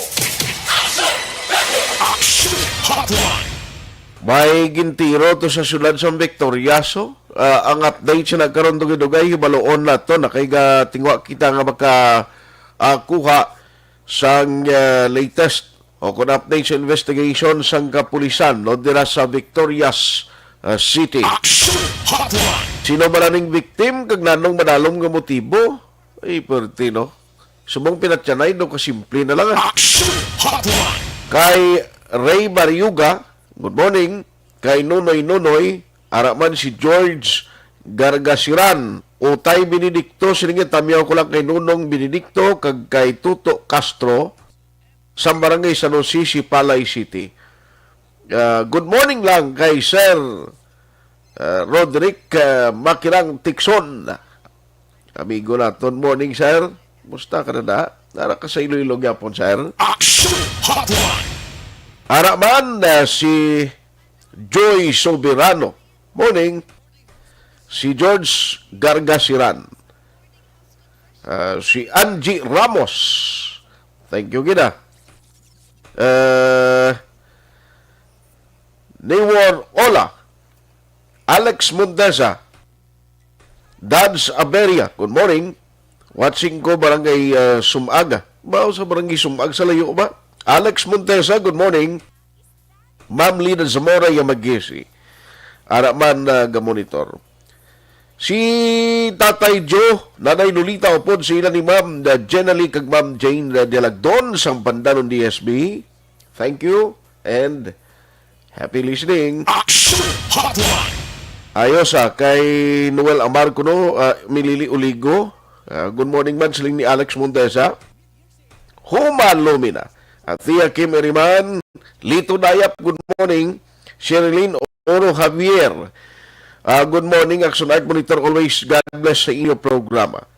Aksyon Hotline. May gintiro to sa siyudad sa Victoriaso. Ah, ang update sa nagkaron, dugay-dugay, hibaluon nato na kay gatingwa kita nga maka, ah, kuha sang, ah, latest o kon update sa investigation sang kapulisan, no, dira sa Victorias, ah, City. Action Hotline. Sino ba na ning victim kag nanong madalom nga motibo? Ay, perti, no? Subong pinatyanay, no, kasimple na lang, ah. Action Hotline. Kay Ray Barriuga, good morning. Kay Nonoy Nonoy, ara man si George Gargasiran, Utay Benedicto, siling nga tamyaw ko lang kay Nonong Benedicto kag kay Tuto Castro sa Barangay San Jose, Sipalay City. Ah, good morning lang kay Sir, ah, Roderick, ah, Makirang Tikson. Amigo naton, morning, sir. Musta ka na na? Nara ka sa Iloilo gyapon, sir? Action Hotline. Ara man, ah, si Joy Soberano. Morning. Si George Gargasiran. Ah, si Angie Ramos. Thank you, gina. Ah, Newor Ola. Alex Montesa. Dads Aberia, good morning. Watching ko, Barangay, ah, Sumaga. Ba, sa Barangay Sumag sa layo ba? Alex Montesa, good morning. Ma'am Lina Zamora Yamagisi. Ara man, ah, gamonitor. Si Tatay Joe, Nanay Lolita, upod sa ila ni Ma'am, ah, Jenna Lee kag Ma'am Jane, ah, Dialagdon, sang Pandanon D S B. Thank you and happy listening. Action Hotline. Ayos, ah, kay Noel Amar kuno, ah, Milili Uligo. Ah, good morning man, siling ni Alex Montesa. Human lumina. At Tia Kim Eriman, Lito Dayap, good morning. Sherilyn Oro Javier. Ah, good morning, Action Art Monitor. Always God bless sa inyo programa.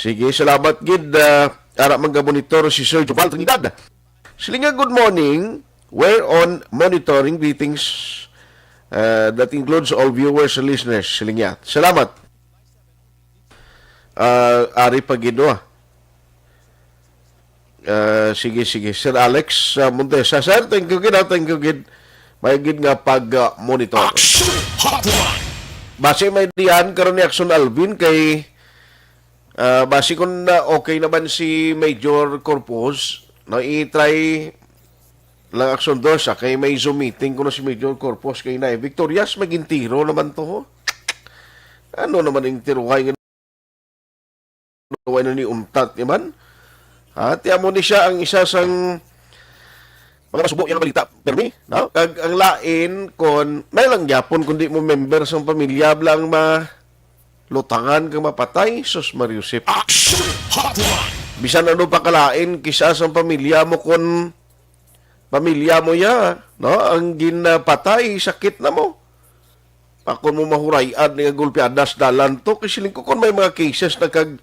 Sige, salamat gid. Ah, ara man ga monitor si Sir Joval Trinidad. Silinga, good morning. We're on monitoring. Greetings. Ah, that includes all viewers and listeners. Silinga. Salamat. Ah, ari pa gid, ah. Ah, sige, sige. Sir Alex, ah, Montesa. Sir, thank you gid, ah. Thank you gid. May gid nga pag, ah, monitor. Action Hotline. Basi may diyan karon ni Action Alvin kay, ah, basi kung, ah, okay naman si Major Corpus, no, i-try lang Action Dos, ah, kay may Zoom meeting kuno si Major Corpus kay na, eh. Victorias, magintiro naman to, ho. Ano naman ang tiruhay nga way na ni untat ni man? Ha, ti amo ni siya ang isa sang mga masubo yang balita, permi, no? Kag ang lain kon may lang gyapon kundi mo member sang pamilya bla ang malutangan kag mapatay, sus Mariusip. Action Hotline. Bisan ano pa kalain kisa sang pamilya mo kon pamilya mo ya, no? Ang ginapatay, sakit na mo. Pakon mo mahuray-an nga gulpiadas dalan to, kay siling ko, kung may mga cases na kag,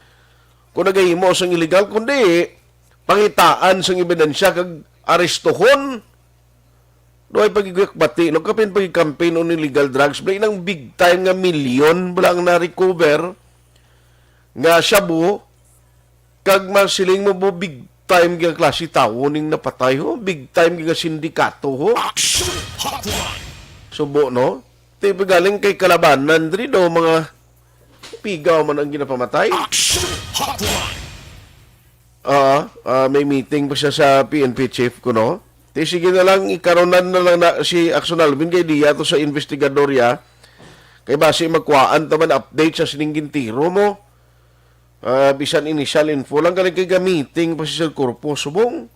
kung nagahimo sang illegal, kundi pangitaan sang ebidensya kag arestuhon. Doy pagiguyakbati, no? Kapin pagikampin on illegal drugs, bla, inang big time nga milyon bla ang na-recover nga shabu, kag masiling mo mo big time nga klase tawo ning napatay, ho? Big time nga sindikato, ho? Action Hotline. Subo, no? Ti pagaling kay kalabanan diri daw mga pigaw man ang ginapamatay. Action Hotline. Ah, ah, may meeting pa siya sa P N P chief ko, no? Ti sige na lang, ikaronan na lang na si Action Alvin kay diya to sa investigador ya. Kay basi magkuhaan ta man update sa sining gintiro mo. Ah, bisan initial info lang, galing kay gamiting pa si Sir Corpo subong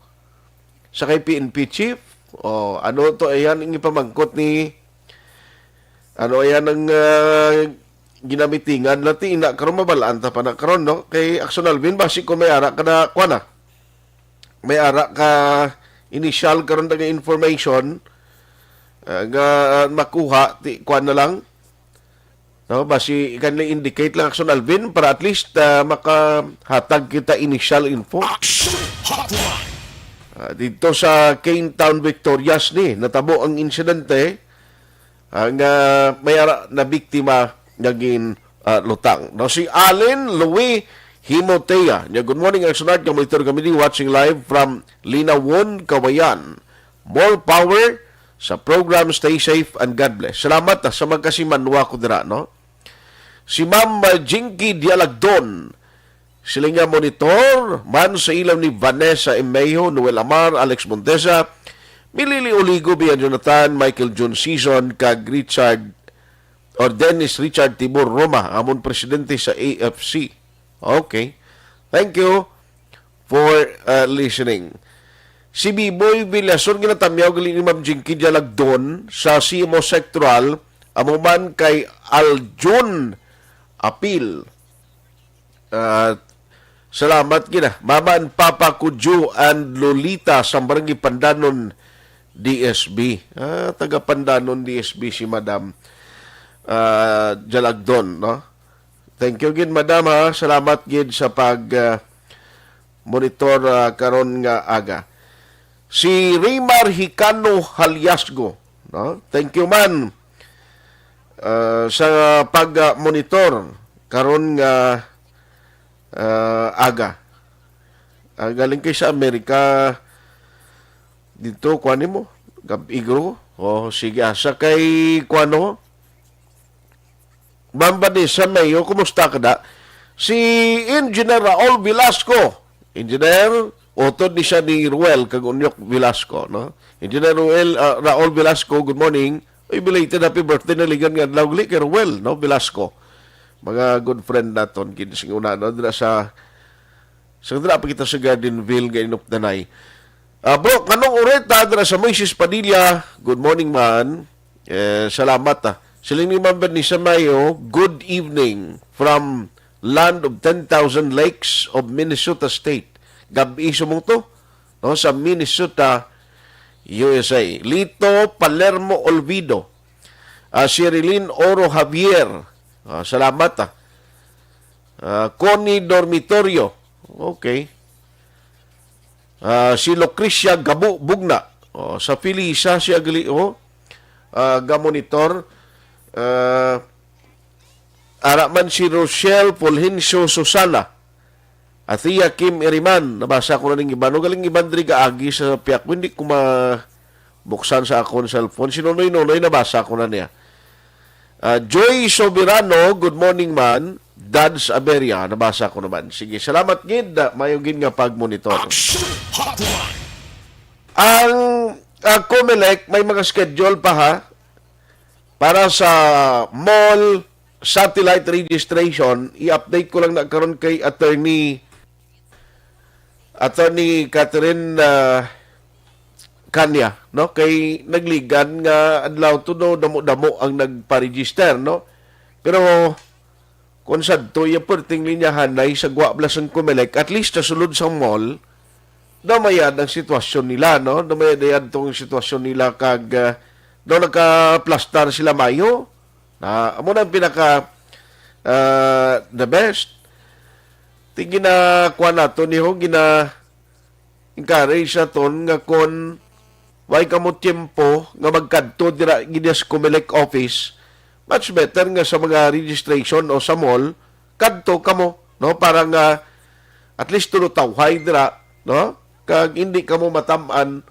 sa kay P N P chief. O, ano to, ayan, ang ipamangkot ni, ano, ayan ang, ah, ginamitingan natin, ina, karon mabalaan ta pa na karon, no? Kay Action Alvin, basi ko may ara ka na, kuha na. May ara ka initial karon nga information, ah, nga makuha, ti, kuha na lang. No, basi ikan lang indicate lang, Action Alvin, para at least, ah, makahatag kita initial info. Action Hotline. Ah, dito sa Kane Town, Victorias ni natabo ang insidente, ah, nga may ara na biktima nga gin, ah, lutang. No, si Allen Louis Himotea. Nya, good morning, Action Art. Nga monitor kami ni watching live from Linawon, Kawayan. More power sa program. Stay safe and God bless. Salamat, ah, sa magkasimanwa ko dira, no? Si Ma'am, ah, Jinky Dialagdon, sila nga monitor man sa ilaw ni Vanessa Emejo, Noel Amar, Alex Montesa, Milili Oligo, Bian Jonathan, Michael John Season, kag Richard or Dennis Richard Tibor Roma, amon presidente sa A F C. Okay. Thank you for, uh, listening. Si Biboy Villason ginatamyaw gali ni Ma'am Jinky Dialagdon sa C M O Sectoral, amo man kay Aljun Apil. Ah, salamat gina. Mama and Papa Kudyo and Lolita sa Barangay Pandanon, D S B. Ah, taga Pandanon, D S B si Madam, ah, Jalagdon, no? Thank you gid, Madam, ha. Salamat gid sa pag, ah, monitor, ah, karon nga aga. Si Raymar Hicano Haliasgo, no? Thank you man, ah, sa pag, ah, monitor karon nga, ah, aga. Ah, galing kay sa Amerika dito, kuan mo, gab-igro. Oh, sige, asa kay kuan mo? Ma'am Vanessa Mayo, kumusta ka da? Si Engineer Raul Velasco. Engineer, utod ni siya ni Ruel kag Unyok Velasco, no? Engineer Ruel, ah, Raul Velasco, good morning. Uy, belated happy birthday na ligan nga adlaw gali kay Ruel, no? Velasco. Mga good friend naton, gid sing una, no? Dira sa, sa dira pa kita sa Gardenville, nga inupdanay. Ah, bro, kanong ureta dira sa Moises Padilla? Good morning, man. Eh, salamat, ah. Siling ni Ma'am Vanessa Mayo, "Good evening from land of ten thousand lakes of Minnesota State." Gab-i sumong to, no, sa Minnesota, U S A. Lito Palermo Olvido. Ah, Sherilyn Oro Javier. Ah, salamat, ah. Ah, Connie Dormitorio. Okay. Ah, si Lucrecia Gabu Bugna. Oh, sa Felisa siya gali, oh. Ah, gamonitor. Ah, ara man si Rochelle Fulgencio Susana. Athea Kim Iriman, nabasa ko na ning iban. O galing iban diri kaagi sa piak ko, hindi ko mabuksan sa akon cellphone. Si Nonoy Nonoy, nabasa ko na niya. Ah, Joy Soberano, good morning man. Dads Aberia, nabasa ko naman. Sige, salamat gid. Ah, mayo gid nga pag-monitor. Action Hotline. Ang, ah, Comelec, may mga schedule pa, ha? Para sa mall satellite registration, i-update ko lang na karon kay Attorney, Attorney Catherine, ah, Cania, no? Kay nagligan nga adlaw to, no, damo-damo ang nagpa-register, no? Pero kung sadto, iya perting linyahanay sa gwa bala sang Comelec, at least sa sulod sa mall, daw mayad ang sitwasyon nila, no? Daw mayad, mayad tong sitwasyon nila kag, ah, daw nakaplastar sila mayo. Na, amo na ang pinaka, ah, the best. Ti ginakuha nato niho, gina-encourage naton nga kon way kamo tiyempo nga magkadto dira gid sa Comelec office, much better nga sa mga registration o sa mall, kadto kamo, no? Para nga at least tulutawhay dira, no? Kag hindi kamo matam-an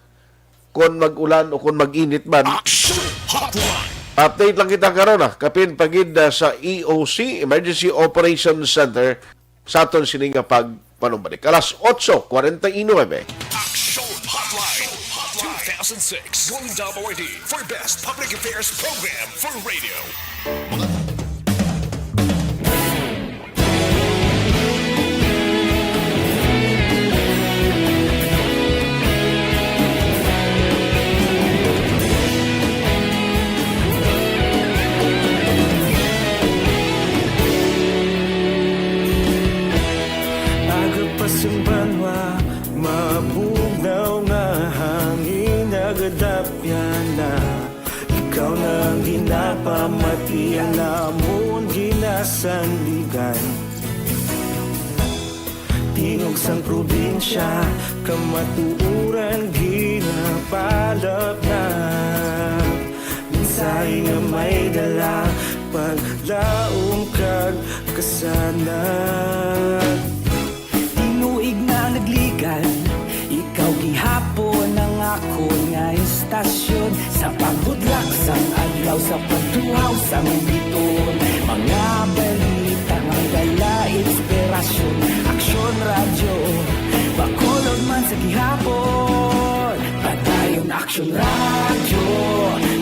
kon mag-ulan o kon mag-init man. Action Hotline. Update lang kita karon, ah. Kapin pa gid, ah, sa E O C, Emergency Operations Center, sa aton sini nga pagpanumbalik. Alas otso cuarenta y nueve. Action Hotline two thousand six Golden Dome Awardee for Best Public Affairs Program for Radio. Aga pa sang banwa, mabugnaw nga hangin, nagadapyan na. Ikaw na ang ginapamati, ang amon ginasandigan. Tingog sang probinsya, kamatuoran ginapalapnap. Mensahe nga may dala, paglaom kag kasanag. Tinuig na nagligan, ikaw gihapon ang akon nga istasyon. Sa pagbudlak sang adlaw, sa pagtuhaw sang bituon, mga balita nga dala inspirasyon. Aksyon Radyo, Bacolod man sa gihapon. Padayon Aksyon Radyo,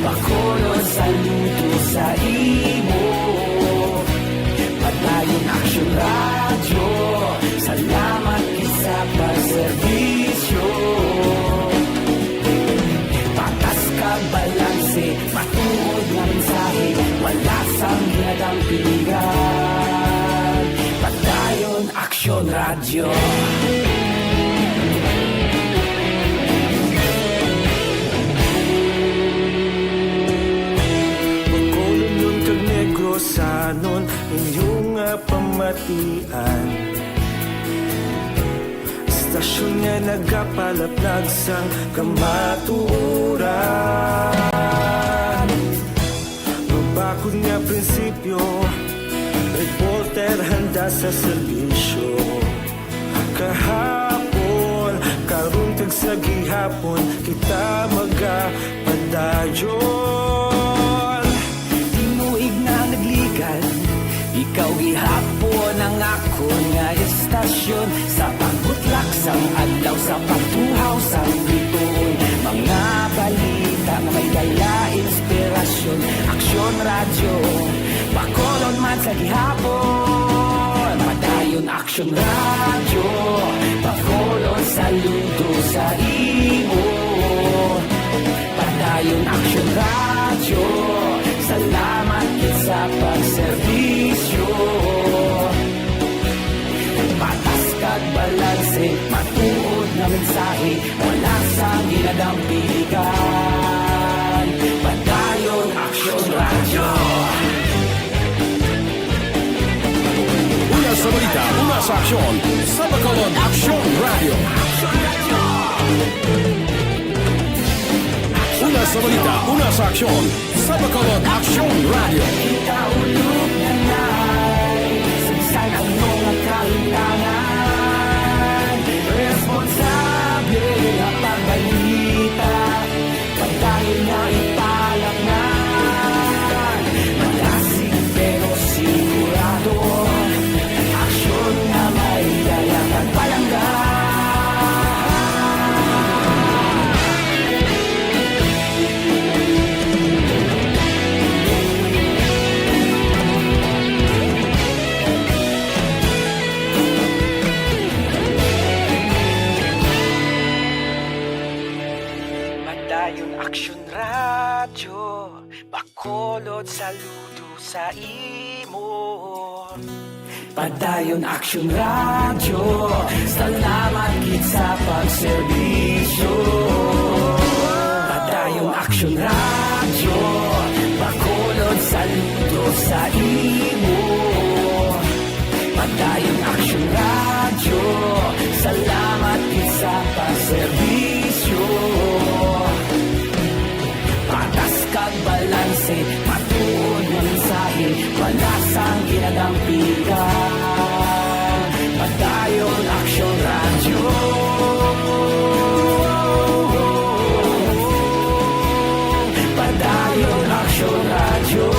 Bacolod, saludo sa imo. Padayon Aksyon Radyo, salamat gid sa pagserbisyo. Patas kag balanse, matuod nga mensahe, wala sang ginadampigan. Padayon Aksyon Radyo. Bacolod kag Negros, sanon inyo nga pamatian. Istasyon nga nagapalaplag sang kamatuoran. Mabakod nga prinsipyo, reporter handa sa serbisyo. Kahapon, karon kag sa gihapon, kita magapadayon. Tinuig na nagligan, ikaw gihapon ang akon nga istasyon. Sa pagbutlak sang adlaw, sa pagtuhaw sang bituon, mga balita nga may dala inspirasyon. Aksyon Radyo, Bacolod man sa gihapon. Padayon Aksyon Radyo, Bacolod, saludo sa imo. Padayon Aksyon Radyo, salamat gid sa pagserbisyo. Patas kag balanse, matuod nga mensahe, wala sang ginadampigan. Padayon Aksyon Radyo. Sa aksyon, sa Bacolod Aksyon Radio. Una sa balita, una sa aksyon, sa Bacolod Aksyon Radio. Kita ulog na nai, saysay ang mga kalintangan. Responsable nga pagbalita, padayon nga ipalatnan. Malasig pero sigurado, aksyon nga may dala kag palangga. Padayon Aksyon Radyo, Bacolod, saludo sa imo. Padayon Aksyon Radyo, salamat gid sa pagserbisyo. Padayon Aksyon Radyo, Bacolod, saludo sa imo. Padayon Aksyon Radyo, salamat gid sa pagserbisyo. Patas kag balanse, matuod nga mensahe, wala sang ginadampigan. Padayon Aksyon Radyo. Padayon Aksyon Radyo.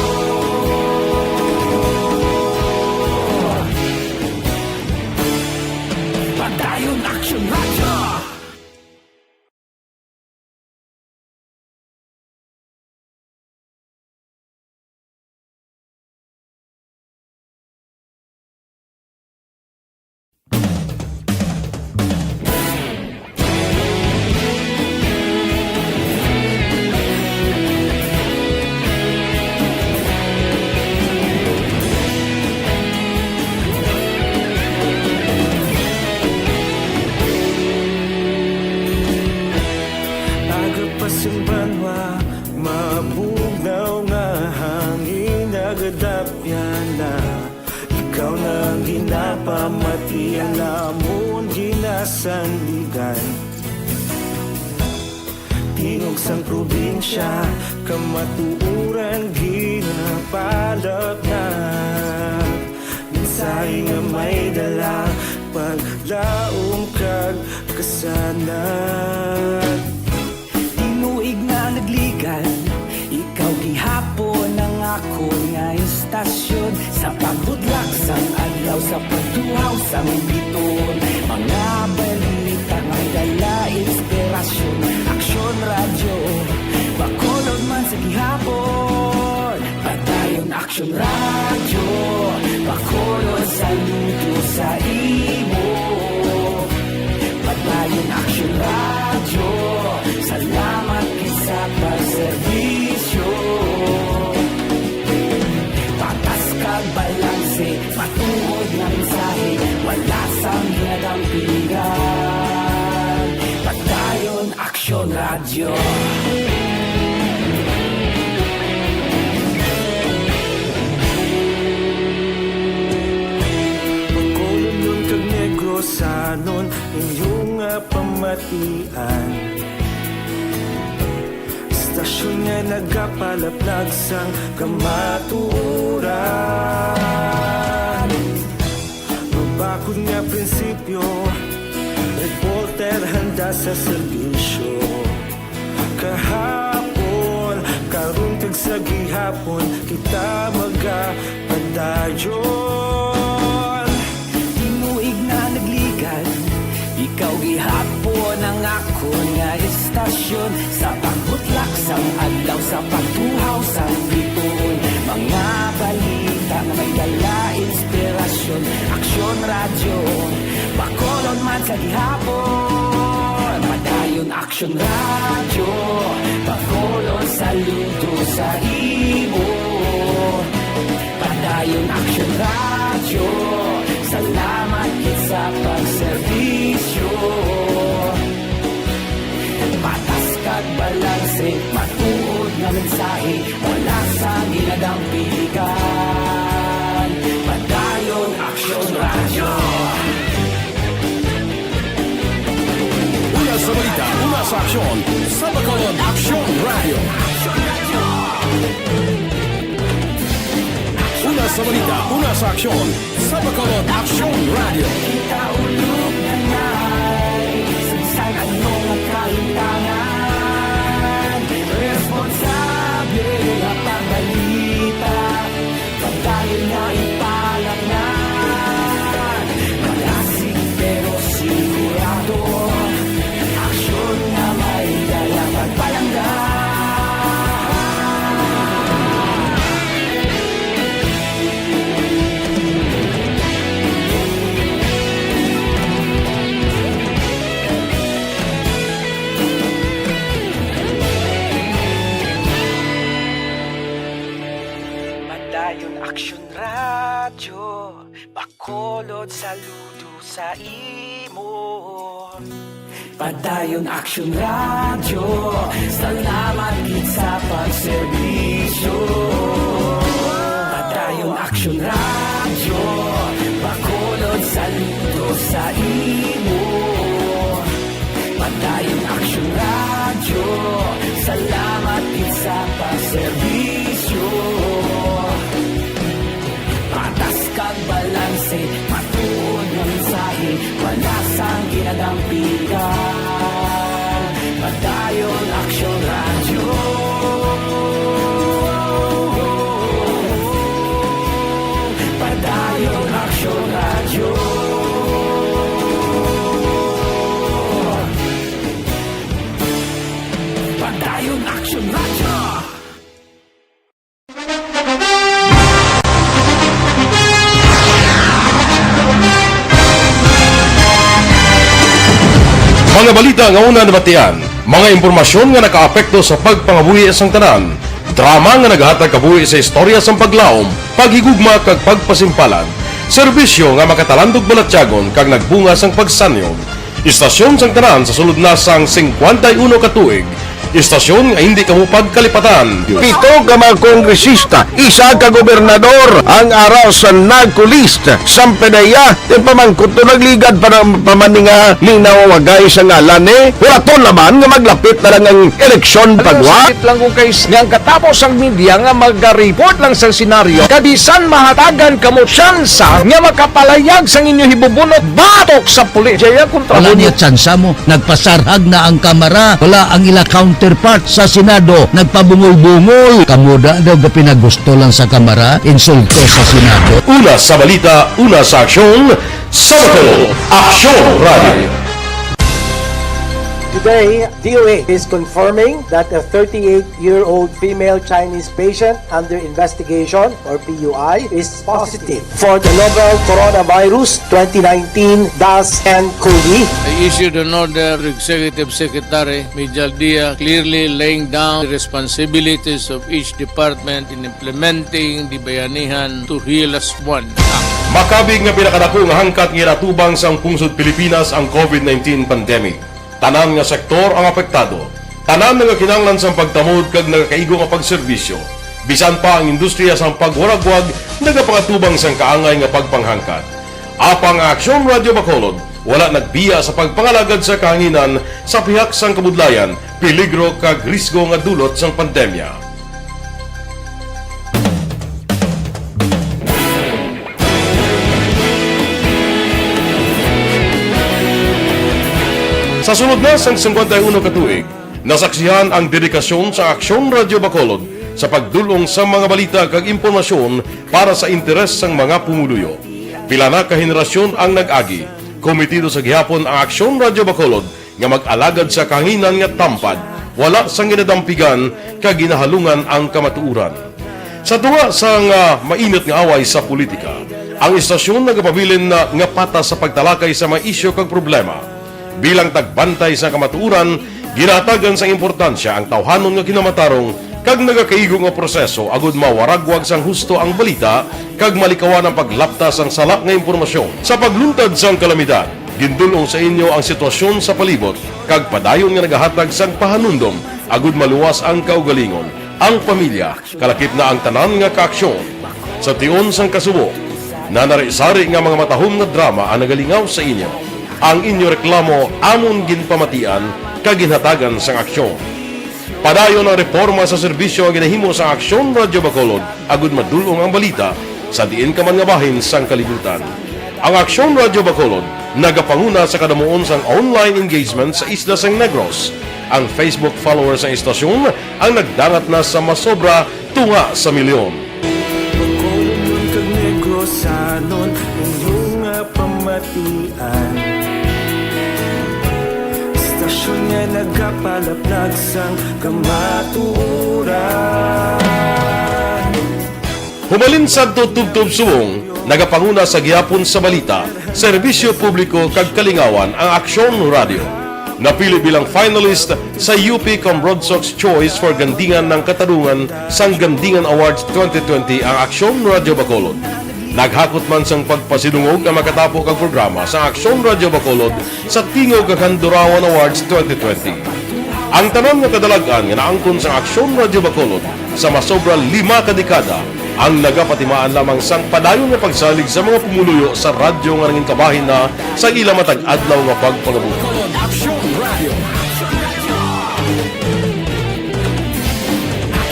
Padayon Aksyon Radyo. Aga pa sing banwa, mabugnaw nga hangin, nagadapyan na. Ikaw na ang ginapamati, ang amon ginasandigan. Tingog sang probinsya, kamatuoran ginapalatnag. Mensahe nga may dala, paglaom kag kasanag. Tinuig nga nagligan, ikaw gihapon ang akon nga istasyon. Sa pagbudlak sang adlaw, sa pagtuhaw sang biton, mga balita may dala inspirasyon. Aksyon Radyo, Bacolod man sa gihapon. Padayon Aksyon Radyo, Bacolod, saludo sa imo. Padayon Aksyon Radyo, salamat gid sa pagserbisyo. Patas kag balanse, matuod nga mensahe, wala sang ginadampigan. Padayon Aksyon Radyo. Bacolodnon kag Negrosanon, inyo nga pamatian. Istasyon nga nagapalaplag sang kamatuoran. Mabakod nga prinsipyo, reporter handa sa serbisyo. Kahapon, karon kag sa gihapon, kita magapadayon. Tinuig nga nagligan, ikaw gihapon ang akon nga istasyon. Sa pagbutlak sang adlaw, sa pagtuhaw sang biton, mga balita nga may dala inspirasyon. Aksyon Radyo, Bacolod man sa gihapon. Padayon Aksyon Radyo, Bacolod, saludo sa imo. Padayon Aksyon Radyo, salamat gid sa pagserbisyo. Patas kag balanse, matuod nga mensahe, wala sang ginadampigan. Padayon Aksyon Radyo. Una sa aksyon, sa Bacolod Aksyon Radio. Una sa balita, una sa aksyon, sa Bacolod Aksyon Radio. Kita ulog na ngay, sagsag ano nga kalimtangan. Responsable nga pagbalita. Padayon nga ipalatnan, malasig pero sigurado. Aksyon nga may dala pagpalangga. Padayon Aksyon Radyo, Bacolod, saludo sa imo. Padayon Aksyon Radyo, salamat gid sa pagserbisyo. Padayon Aksyon Radyo, Bacolod, saludo sa imo. Padayon Aksyon Radyo, salamat gid sa pagserbisyo. Patas kag balanse, matuod nga mensahe, wala sang ginadampigan. Padayon Aksyon Radyo. Padayon Aksyon Radyo. Padayon Aksyon Radyo. Mga balita nga una nabatian, mga impormasyon nga nakaapekto sa pagpangabuhi sang tanan, drama nga nagahatag kabuhi sa istorya sang paglaom, paghigugma kag pagpasimpalan, serbisyo nga makatalandog balatyagon kag nagbunga sang pagsanyog. Istasyon sang tanan sa sulod na sang singkwenta y uno ka tuig. Istasyon nga hindi kamo pagkalipatan. Pito ka mga kongresista, isa ka gobernador ang ara sa NARCO list. Sampedeya, ti pamangkot to nagligad pa na pa man ni nga linaw wagay sa ngalan ni. Hulaton naman nga maglapit na lang ang eleksyon pagwa. Sakit lang kung kay s-, nga ang katapos ang media nga magareport lang sa senaryo, kabisan mahatagan kamo tsansa nga makapalayag sang inyo hibubunot batok sa pulis. Jaya kontra Wala mo niya tsansa mo. Nagpasarhag na ang Kamara. Wala ang ila counterpart sa Senado. Nagpabungol-bungol. Kamo da daw gapinagusto lang sa Kamara, insulto sa Senado. Una sa balita, una sa aksyon, sa Bacolod Aksyon Radio. Today, D O A is confirming that a thirty-eight-year-old female Chinese patient under investigation, or P U I, is positive for the novel coronavirus twenty nineteen dash N cov. I issued an order to Executive Secretary Mijal Dia, clearly laying down the responsibilities of each department in implementing the Bayanihan to Heal As One Act. Makabig nga pinakadako nga hangkat nga ginatubang sang pungsod Pilipinas ang covid nineteen pandemic. Tanan nga sektor ang apektado. Tanan nagakinahanglan sang pagtamod kag nagakaigo nga pagserbisyo. Bisan pa ang industriya sang pagwaragwag nagapangatubang sang kaangay nga pagpanghangkat. Apang ang Aksyon Radio Bacolod wala nagbiya sa pagpangalagad sa kahanginan sa pihak sang kabudlayan, peligro kag risgo nga dulot sang pandemya. Sa sulod na sang singkwenta y uno ka tuig, nasaksihan ang dedikasyon sa Aksyon Radio Bacolod sa pagdul-ong sa mga balita kag impormasyon para sa interes sang mga pumuluyo. Pila na ka henerasyon ang nag-agi. Komitido sa gihapon ang Aksyon Radio Bacolod nga mag-alagad sa kahanginan nga tampad, wala sang ginadampigan kag ginahalungan ang kamatuoran. Sa tunga sang, ah, mainit nga away sa politika, ang istasyon nagapabilin na nga patas sa pagtalakay sa mga isyu kag problema. Bilang tagbantay sa kamatuoran, ginahatagan sang importansya ang tawhanon nga kinamatarong kag nagakaigo nga proseso agud mawaragwag sang husto ang balita kag malikawan ang paglapta sang sala nga impormasyon. Sa pagluntad sang kalamidad, gindul-ong sa inyo ang sitwasyon sa palibot kag padayon nga nagahatag sang pahanumdom agud maluwas ang kaugalingon, ang pamilya, kalakip na ang tanan nga kaaksyon. Sa tion sang kasubo, nanari-sari nga mga matahom nga drama ang nagalingaw sa inyo. Ang inyo reklamo amon ginpamatian nga ginhatagan sang Aksyon. Padayon ang reforma sa serbisyo nga ginahimo sang Aksyon Radyo Bacolod agud madul-ong ang balita sa diin ka man nga bahin sang kalibutan. Ang Aksyon Radyo Bacolod nagapanguna sa kadamuon sang online engagement sa isla sang Negros. Ang Facebook followers sang istasyon ang nagdangat na sa masobra tunga sa milyon. Bacolodnon kag Negrosanon, inyo nga pamatian. Istasyon nga nagapalaplag sang kamatuoran. Humalin sadto tubtob subong, nagapanguna sa gihapon sa balita, serbisyo publiko kag kalingawan ang Aksyon Radio. Napili bilang finalist sa U P Comrodsocs Choice for Gandingan ng Katarungan sang Gandingan Awards twenty twenty ang Aksyon Radio Bacolod. Naghakot man sang pagpasidungog ang makatapo kag programa sa Aksyon Radio Bacolod sa Tingog kag Handurawan Awards twenty twenty. Ang tanan nga kadalag-an nga naangkon sa Aksyon Radio Bacolod sa masobra lima ka dekada ang nagapatimaan lamang sang padayon nga pagsalig sa mga pumuluyo sa radyo nga nangin kabahin na sa ila matag adlaw nga pagpangabuhi. Aksyon Radio.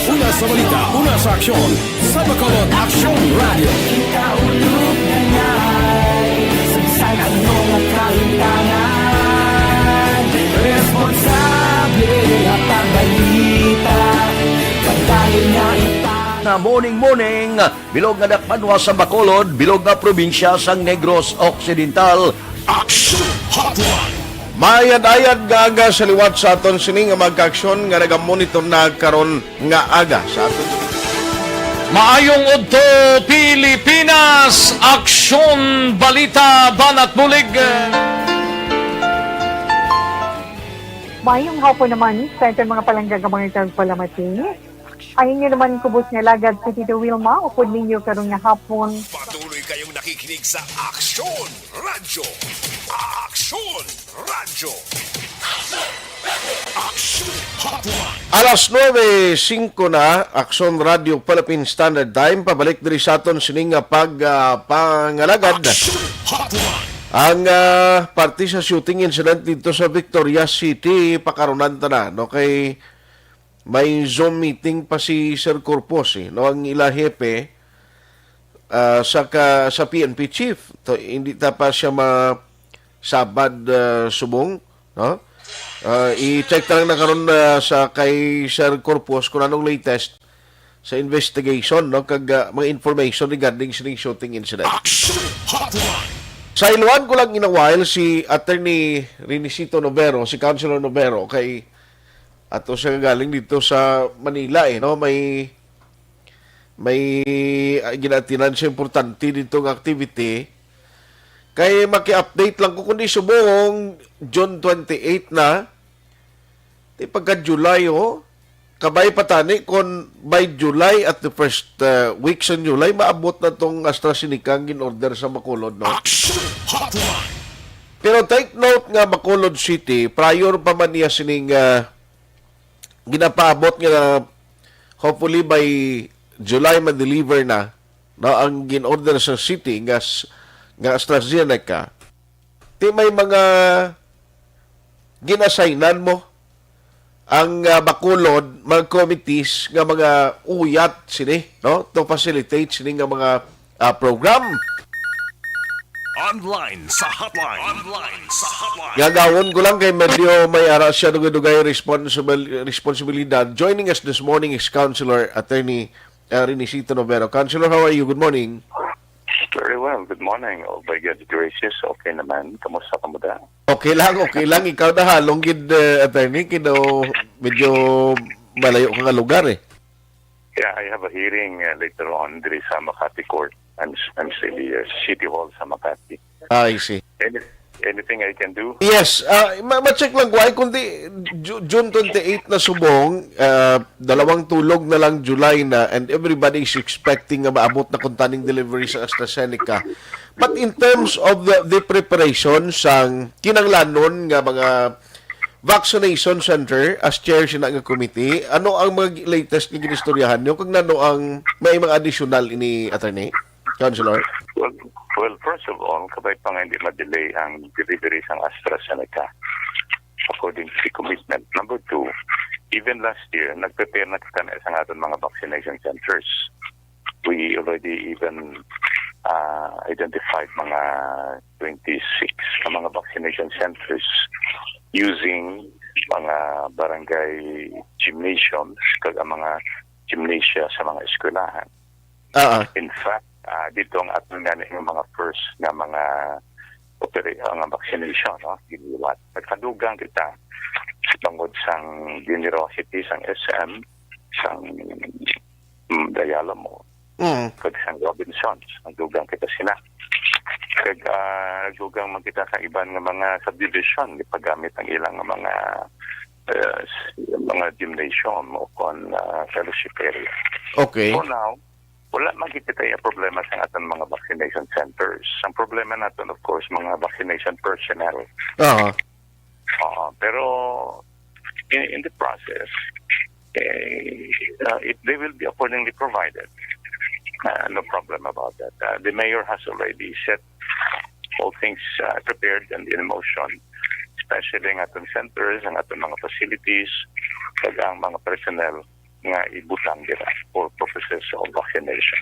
Una sa balita, una sa aksyon, sa Bacolod Aksyon Radio. Kita ulog na ngay, sa bisan ano nga kahintangan, responsable nga pagbalita, padayon nga ita- Na morning, morning, bilog nga dakbanwa sa Bacolod, bilog nga probinsya sang Negros Occidental. Action Hotline. Maayad-ayad nga aga sa liwat sa aton sini nga mga kaaksyon nga nagamonitor na karon nga aga sa aton. Maayong udto, Pilipinas! Aksyon, balita, banat bulig. Maayong hapon naman sa aton mga palangga nga mga tagpalamati. Ang inyo naman kubos nga alagad si Tito Wilma, upod ninyo karon nga hapon. Patuloy kayong nakikinig sa Aksyon Radyo. Aksyon Radyo. Aksyon Hotline. Alas nuebe singko na, Aksyon Radyo Philippine Standard Time. Pabalik diri sa aton sining nga pag, ah, pangalagad. Aksyon Hotline. Ang, ah, parte sa shooting incident dito sa Victorias City, pakarunan ta na, no? Kay may Zoom meeting pa si Sir Corpus, eh, no? Ang ila hepe, ah, sa ka, sa P N P chief. To, hindi ta pa siya masabad, ah, subong, no? Ah, i-check ta lang na karon, ah, sa kay Sir Corpus kung anong latest sa investigation, no? Kag, ah, mga information regarding sining shooting incident. Action Hotline. Sa iluhan ko lang in a while si Attorney Renisito Novero, si Councilor Novero, kay ato siya galing dito sa Manila, eh, no? May, may, ah, ginaatinan siya importante dito nga activity. Kay maki-update lang ko, kundi subong June twenty-eight na. Di pagka July, oh. Kabay pa tani kung by July, at the first, uh, week sa July, maabot na tong AstraZeneca ang gin-order sa Bacolod, no? Action Hotline. Pero take note nga Bacolod City, prior pa man niya sining, uh, ginapaabot nga hopefully by July ma-deliver na, no, ang gin-order sa city nga s-, nga AstraZeneca. Ti may mga gin-assignan mo ang, ah, Bacolod, mga committees nga mga uyat sini, no, to facilitate sini nga mga, ah, program. Online sa hotline. Online sa hotline. Gagawon ko lang kay medyo may ara siya dugay-dugay responsible, responsibilidad. Joining us this morning is Councilor Attorney, uh, Renisito Novero. Councilor, how are you? Good morning. Very well. Good morning. Oh, by God's gracious, okay naman. Kamusta ka mo da? Okay lang, okay lang. Ikaw na halong gid, uh, attorney, kino medyo malayo ka nga lugar eh. Yeah, I have a hearing, uh, later on diri sa Makati Court. I'm s-, I'm still here, City Hall sa Makati. Ah, I see. Any-, anything I can do? Yes, ah, ma-, ma-check lang ko, ay, kundi Ju-, June twenty-eight na subong, ah, dalawang tulog na lang, July na, and everybody is expecting nga maabot na kuntaning delivery sa AstraZeneca. But in terms of the, the preparation sang kinanglanon nga mga vaccination center, as chair sina nga committee, ano ang mga latest nga ginistoryahan nyo? Kag nano ang may mga additional ini, attorney? Councilor? Well, well, first of all, kabay pa nga hindi ma-delay ang delivery sang AstraZeneca. according to the commitment. Number two, even last year, nag-prepare na kita na sa aton mga vaccination centers. We already even uh, identified mga twenty-six na mga vaccination centers using mga barangay gymnasiums kag ang mga gymnasia sa mga eskwelahan. Ah, In fact, ah, dito ang aton nga yung mga first nga mga opera- nga vaccination, no, giniwat. Nagkadugang kita sa tungod sang generosity sang S M, sang mm, Dayalamo, mm. kag sang Robinsons, nagdugang kita sila. Kag ah, nagdugang man kita sa iban nga mga subdivision, gipagamit ang ilang mga eh, s- mga gymnasium o kon ah, fellowship area. Okay. For now, wala man kita yung problema sa aton mga vaccination centers. Ang problema naton, of course, mga vaccination personnel. Ah, Oo, pero in, in the process, eh, uh, it, they will be accordingly provided. Uh, no problem about that. Uh, the mayor has already set all things uh, prepared and in motion, especially ang aton centers, ang aton mga facilities, kag ang mga personnel nga ibutang dira for purposes of vaccination.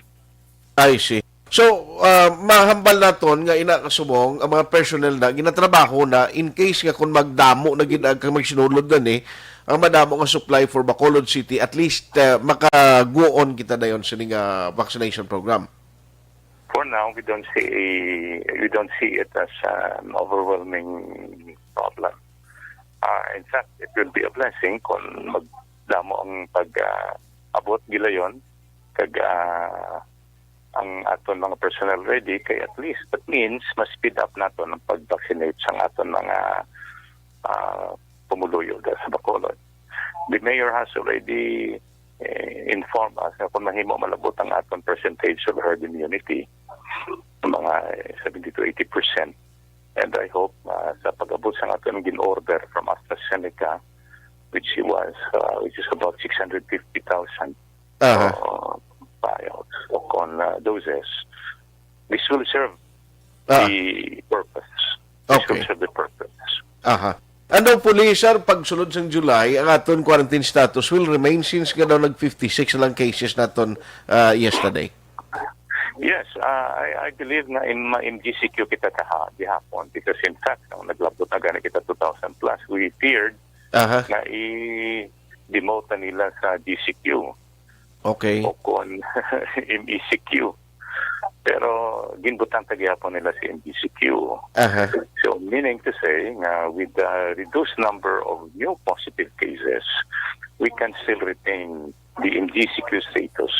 I see. So, ah, mahambal naton nga ina kasubong ang mga personnel na ginatrabaho na in case nga kung magdamo na gid ang kag magsinulod na ni ang madamo nga supply for Bacolod City, at least ah, makaguon kita dayon sa ning ah, vaccination program. For now, we don't see we don't see it as an overwhelming problem. Uh, in fact, it will be a blessing kung magdamo ang pag-abot gilayon kag ah, ang aton mga personnel ready, kay at least that means mas speed up naton ang pag-vaccinate sang aton mga ah, pumuluyo diri sa Bacolod. The mayor has already eh, informed us nga kung mahimo malabot ang aton percentage of herd immunity, mga seventy to eighty percent. And I hope uh, sa pag-abot sa aton gin-order from AstraZeneca, which was uh, which is about six hundred fifty thousand Aha. uh, vials o kon uh, doses, this will serve Ah. the purpose. This Okay. will serve the purpose. Aha. And hopefully, sir, pagsulod sang July, ang aton quarantine status will remain since nga daw nag fifty-six na lang cases naton ah, yesterday. Yes, uh, I, I believe nga in, ma-, in G C Q kita kaha, gihapon, because in fact, ang naglabot na gani kita two thousand plus, we feared Aha. nga i-demote na nila sa G C Q Okay. o kon M E C Q. Pero ginbutang ta gihapon nila sa M G C Q. Aha. So, meaning to say nga with the reduced number of new positive cases, we can still retain the M G C Q status.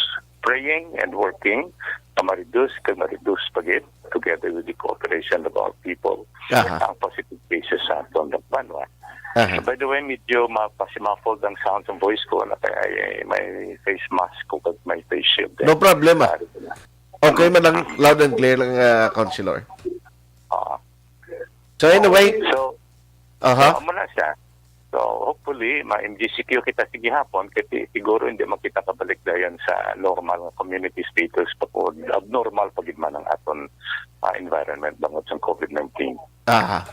Praying and working na ma-reduce kag ma-reduce pa gid together with the cooperation of our people Aha. ang positive cases sa aton banwa. Aha. By the way, medyo mapasimuffled ang sound ng voice ko na kaya ay may face mask ko kag may face shield. No problem, ah. Sorry ko na. Okay man lang, loud and clear lang, ah, Councilor. Ah. So anyway, So, aha. so, amo na siya. So, hopefully, ma-M G C Q kita sa gihapon, kasi siguro hindi man kita kabalik dayon sa normal nga community status pa po. Abnormal pa gid man ang aton ah, environment bangod sa COVID nineteen. Aha.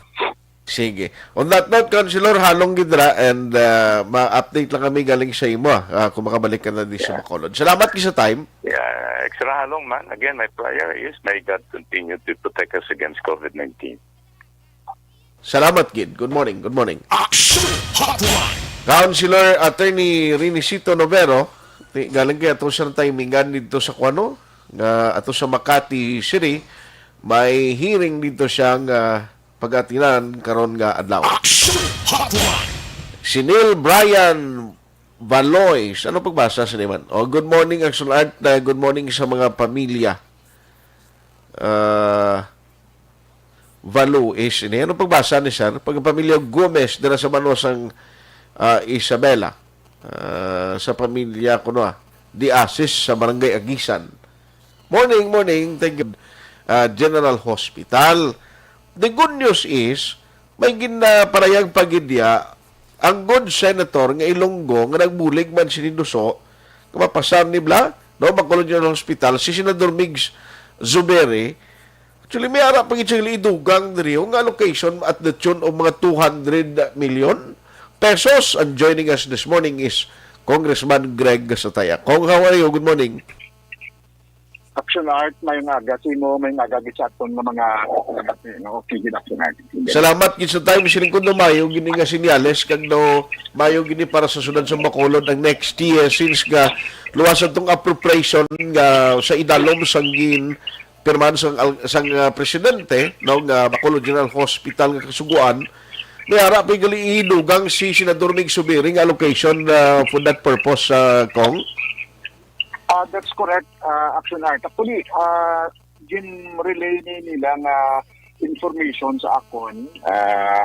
Sige. On that note, Councilor, halong gid ra and ah, ma-update lang kami galing sa imo ah, ah, kung makabalik ka na di sa Yeah. Bacolod. Salamat gid sa time. Yeah, extra halong man. Again, my prayer is may God continue to protect us against COVID nineteen. Salamat gid. Good morning. Good morning. Action Hotline. Councilor Attorney Renisito Novero, ti- galing kay ato sa timingan dito sa Kuano, nga ato sa Makati City, may hearing dito siya nga pag-atinan karon nga adlaw. Action Hotline. Si Neil Brian Valois. Ano pagbasa sa niman? Oh, good morning, Action Art. Na good morning sa mga pamilya. Ah, Valois ini. Ano pagbasa ni sir? Pag pamilya Gomez dira sa Manuas ang ah, Isabela. Ah, sa pamilya kuno ah, Diasis sa Barangay Agisan. Morning, morning. Thank you. Ah, General Hospital. The good news is, may ginaparayag pa gid diya ang good senator nga Ilonggo nga nagbulig man sini Duso, nga mapasar ni bla, no, Bacolod General Hospital, si Senador Migs Zubiri, Actually, may ara pa gid sila idugang diri, oh, nga allocation at the tune of mga two hundred million pesos. And joining us this morning is Congressman Greg Gasataya. Kong, how are you? Good morning. Action Art, mayong aga sa imo, mayong aga gid sa aton nga mga, no, okay, gid, Action Art. Salamat gid sa time. Siling ko no, mayo gini nga sinyales, kag no, mayo gini para sa syudad sa Bacolod ang next year, since nga luwasan tong appropriation nga sa idalom sang gin pirmahan sang, al- sang ah, presidente, no, nga Bacolod General Hospital nga kasuguan. May ara pa gali idugang si Senador Mig Subiri nga allocation, ah, for that purpose, ah, Kong. Ah, that's correct, ah, Action Art. Actually, ah, gin-relay ni nila nga information sa akon, ah,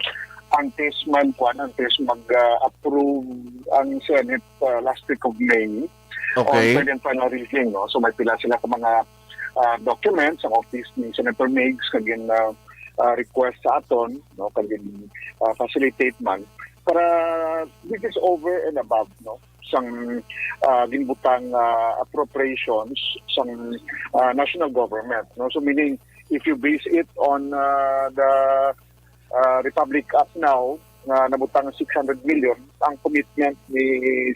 antes man, kwan, antes mag-approve ang Senate, ah, last week of May on Okay. third and final reading, no? So may pila sila ka mga, ah, documents ang office ni Senator Migs kag gin, ah, ah, request sa aton, no, kag gin, ah, facilitate man para this is over and above, no, sang, ah, ginbutang, ah, appropriations sang, ah, national government, no. So meaning, if you base it on, ah, the, ah, Republic Act now nga nabutang six hundred million, ang commitment ni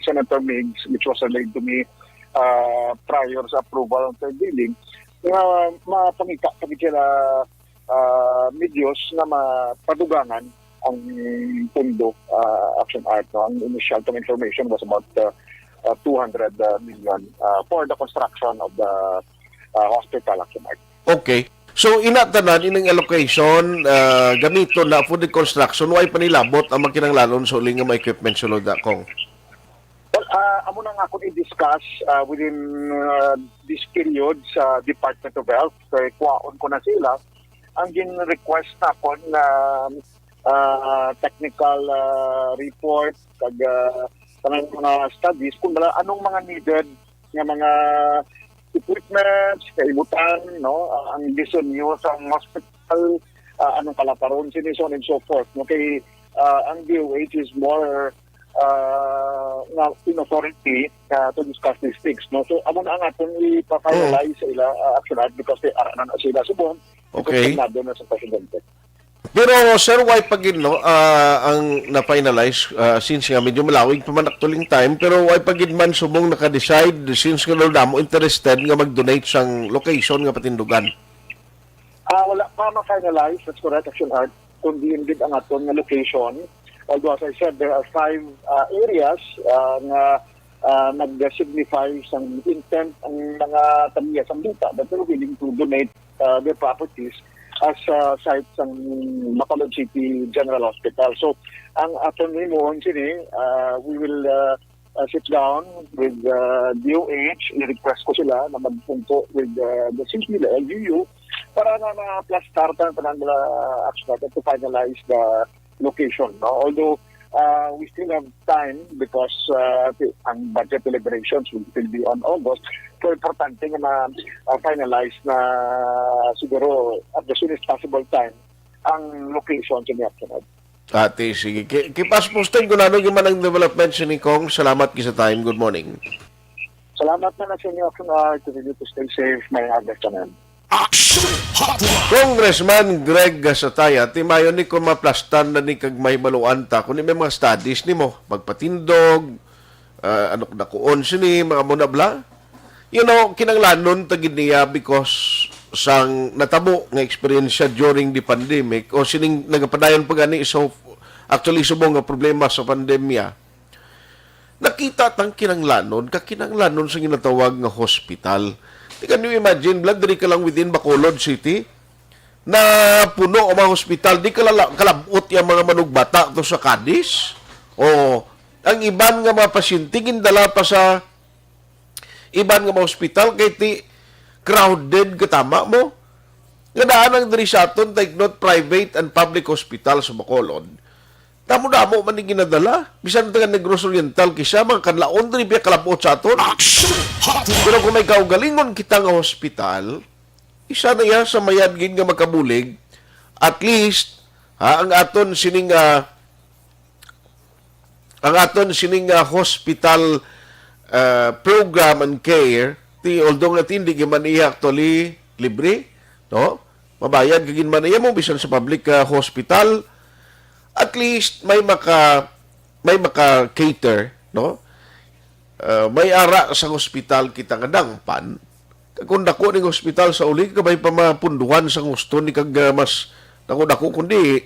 Senator Migs, which was relayed to me, ah, prior sa approval ng third reading, nga mapangita pa gid sila, ah, medios na mapadugangan ang pondo, ah, Action Art, no? Ang initial tong information was about, ah, ah, two hundred million, ah, for the construction of the, ah, hospital, Action Art. Okay. So, ina tanan ining allocation, ah, gamiton na for the construction, way pa nilabot ang mga kinahanglanon sa uli nga mga equipment sulod na, Kong? Well, ah, amo na nga akong i-discuss, ah, within, ah, this period sa Department of Health. Kay kuhaon ko na sila. Ang gin-request na akon na, ah, technical, ah, report kag, ah, tanan mga studies kung wala anong mga needed nga mga equipments, kaibutan, no? Ah, ang disenyo sa hospital, ah, anong kalakaron sini, so on and so forth, no? Kay, ah, ang D O H is more, ah, nga in authority, ah, to discuss these things, no? So amo na ang aton ipa-finalize sa ila, ah, Action Art, because they are na sila subong. Okay. Ito na sa presidente. Pero, sir, why pa gid, no, ah, ang na-finalize, ah, since nga medyo malawig pa man actually time, pero why pa gid man subong naka-decide, since nga daw damo interested nga mag-donate sang location nga patindugan? Ah, wala pa ma-finalize, that's correct, Action Art, kung diin gid ang aton nga location. Although, as I said, there are five, ah, areas, ah, nga, ah, nag-signify sang intent ang mga tagiya sang lupa that they're willing to donate, ah, their properties as, ah, site sang Bacolod City General Hospital. So, ang aton himuon sini, ah, we will, ah, ah, sit down with, ah, D O H, i-request ko sila na magpungko with, ah, the city, the L G U, para na ma-plastar ta ang tanan nila, Action Art, to finalize the location, no? Although, ah, we still have time because, ah, ti-, ang budget deliberations will still be on August. So, importante nga ma-, ah, finalize na siguro at the soonest possible time ang location sa Action Art. Ate, sige. Ki- Keep us posted kung ano yung man ang development sini, Kong. Salamat gid sa time. Good morning. Salamat na na sa inyo, Action Art. Continue to stay safe. May aga tanan. Action Hotline. Congressman Greg Gasataya, timayon ni kung maplastan na ni kag mahibaluan ta kung may mga studies nimo, magpatindog, ah, ano dakuon sini, mga muna bla. You know, kinanglanon ta gid niya because sang natabo nga eksperyensya during the pandemic o sining nagapadayon pa gani, so actually subong nga problema sa pandemya. Nakita tang kinanglanon, kakinanglanon sa ginatawag nga hospital. Di, can you imagine, Vlad, diri ka lang within Bacolod City, na puno ang mga hospital, di kalala, kalabot yung mga manugbata to sa Cadiz. O, ang iban nga mga pasyente, gindala pa sa iban nga mga hospital, kay ti crowded katama mo. Nga daan ang diri sa aton, take note, private and public hospital sa Bacolod. Damo-damo man ni ginadala. Bisan taga Negros Oriental, kisa mga kanlaon diri biya kalabot sa aton. Action Hotline. Pero kung may kaugalingon kita nga hospital, isa na iya sa mayad gid nga makabulig, at least, ha, ang aton sining, ah, ang aton sining, ah, hospital, ah, program and care, ti, although nga ti, hindi man iya actually libre, no? mabayad ka gid man iya mo bisan sa public, ah, hospital, at least may maka, may maka-cater, no? Ah, may ara sa hospital kita nga dangpan. Kag kung dako ning hospital sa uli, kabay pa mapunduhan sa gusto ni kag, ah, mas dako-dako, kundi,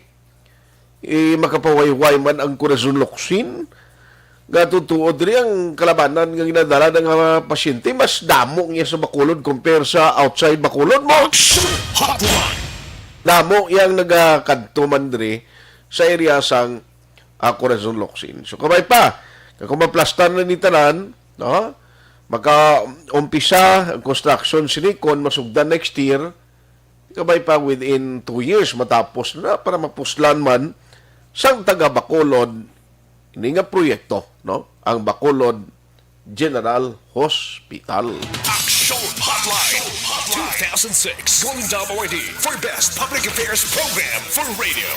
eh, makapawayway man ang Corazon Locsin. Nga tutuod diri ang kalabanan nga ginadala ng mga pasyente, mas damo niya sa Bacolod compare sa outside Bacolod mo. Action Hotline! Damo yang nagakadto man diri sa area sang, ah, Corazon Locsin. So, kabay pa, kung maplastar na ni tanan, no? Maka-umpisa ang construction sini kon masugdan next year, kabay pa within two years matapos na para mapuslan man sang taga Bacolod ini nga proyekto, no? Ang Bacolod General Hospital. Action Hotline two thousand six, Golden Dome Awardee for Best Public Affairs Program for Radio.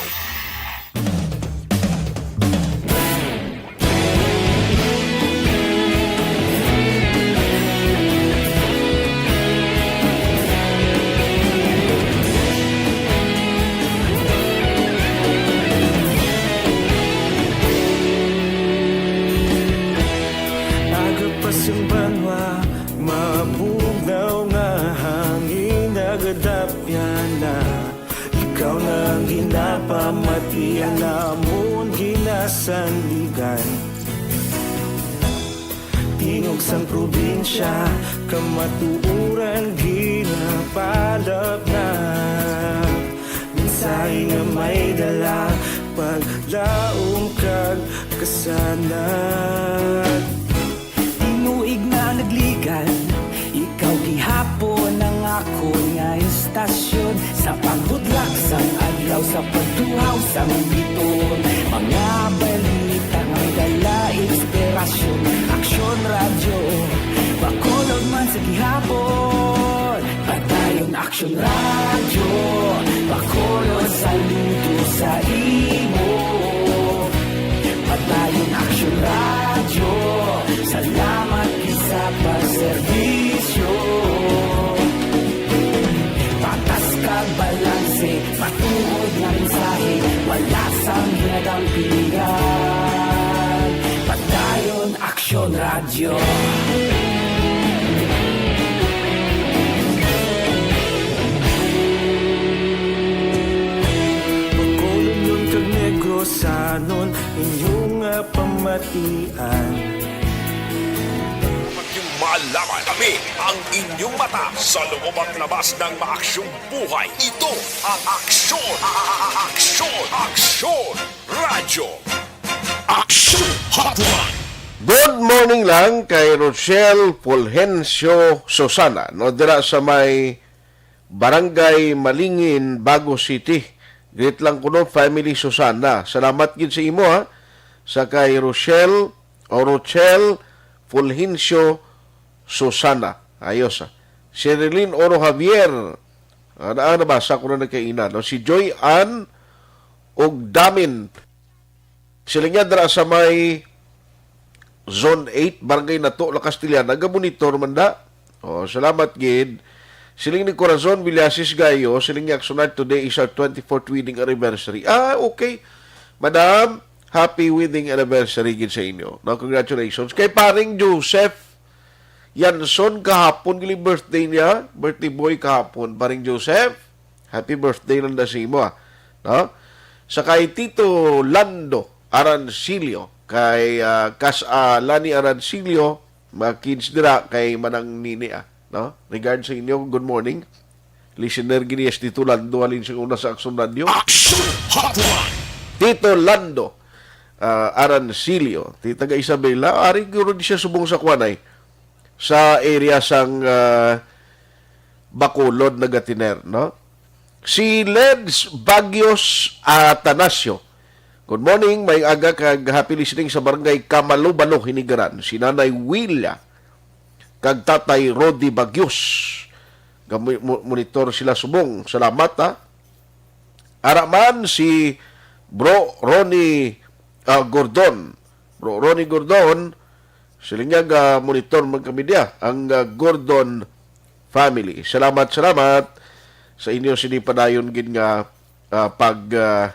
Aga pa sing banwa, mabugnaw nga hangin nagadapyan na. Ikaw na ang ginapamatian namon ginasandigan. Tingog sang probinsya, kamatuoran ginapalapnap. Mensahe nga may dala, paglaom kag kasanag. Tinuig na nagligan, ikaw gihapon ang akon nga istasyon. Sa pagbudlak sang adlaw, sa pagtuhaw sang biton, mga balita nga may dala inspirasyon. Aksyon Radyo, Bacolod man sa gihapon. Padayon Aksyon Radyo, Bacolod, saludo sa imo. Padayon Aksyon Radyo, salamat gid sa pagserbisyo. Patas kag balanse, matuod nga mensahe, wala sang ginadampingan. Padayon Aksyon Radyo. Bacolodnon kag Negrosanon, inyo nga pamatian. Inyong malaman, kami ang inyong mata sa loob at labas ng maaksyong buhay. Ito ang Aksyon, a-, a-, a-, Aksyon, Aksyon Radyo. Aksyon Hotline. Good morning lang kay Rochelle Fulgencio Susana, no, dira sa may Barangay Malingin, Bago City. Greet lang kuno, family Susana. Salamat gid sa imo, ha. Sa kay Rochelle, o Rochelle Fulgencio Susana. Ayos, ha. Sherilyn Oro Javier. Ah, na, nabasa ko na nagkaina, no? Si Joy Ann og Damin. Sila niya dira sa may Zone eight, Barangay Nato, La Castellana, ga-monitor man da. Oh, salamat gid. Siling ni Corazon Villasis Gayo, siling niya, "Aksyon Radyo, today is our twenty-fourth wedding anniversary." Ah, okay. Madam, happy wedding anniversary gid sa inyo. No, congratulations. Kay paring Joseph Yanson, kahapon gid birthday niya, birthday boy kahapon. Paring Joseph, happy birthday lang da sa imo, ah. No? Sa kay Tito Lando Arancilio, kay, ah, Kas, ah, Lani Arancilio, mga kids dira, kay Manang Nini, ah, no? Regard sa inyo, good morning. Listener gini si Tito Lando, halin sa una sa Aksyon Radyo. Aksyon Hotline! Tito Lando, ah, Arancilio, ti taga Isabela, ari guro di siya subong sa kwanay, sa area sang, ah, Bacolod nagatiner, no? Si Leds Bagios Atanasio. Good morning, may aga kag happy listening sa Barangay Kamalubalo, Hinigaran. Si Nanay Willa kag Tatay Rodi Bagios. Gamu-, mo-, monitor sila subong. Salamat, ha. Ara man si Bro Ronnie, ah, Gordon. Bro Ronnie Gordon, siling niya, ga-monitor man kami diya, ang, ah, Gordon family. Salamat, salamat. sa inyo sini padayon gid nga, ah, pag, ah,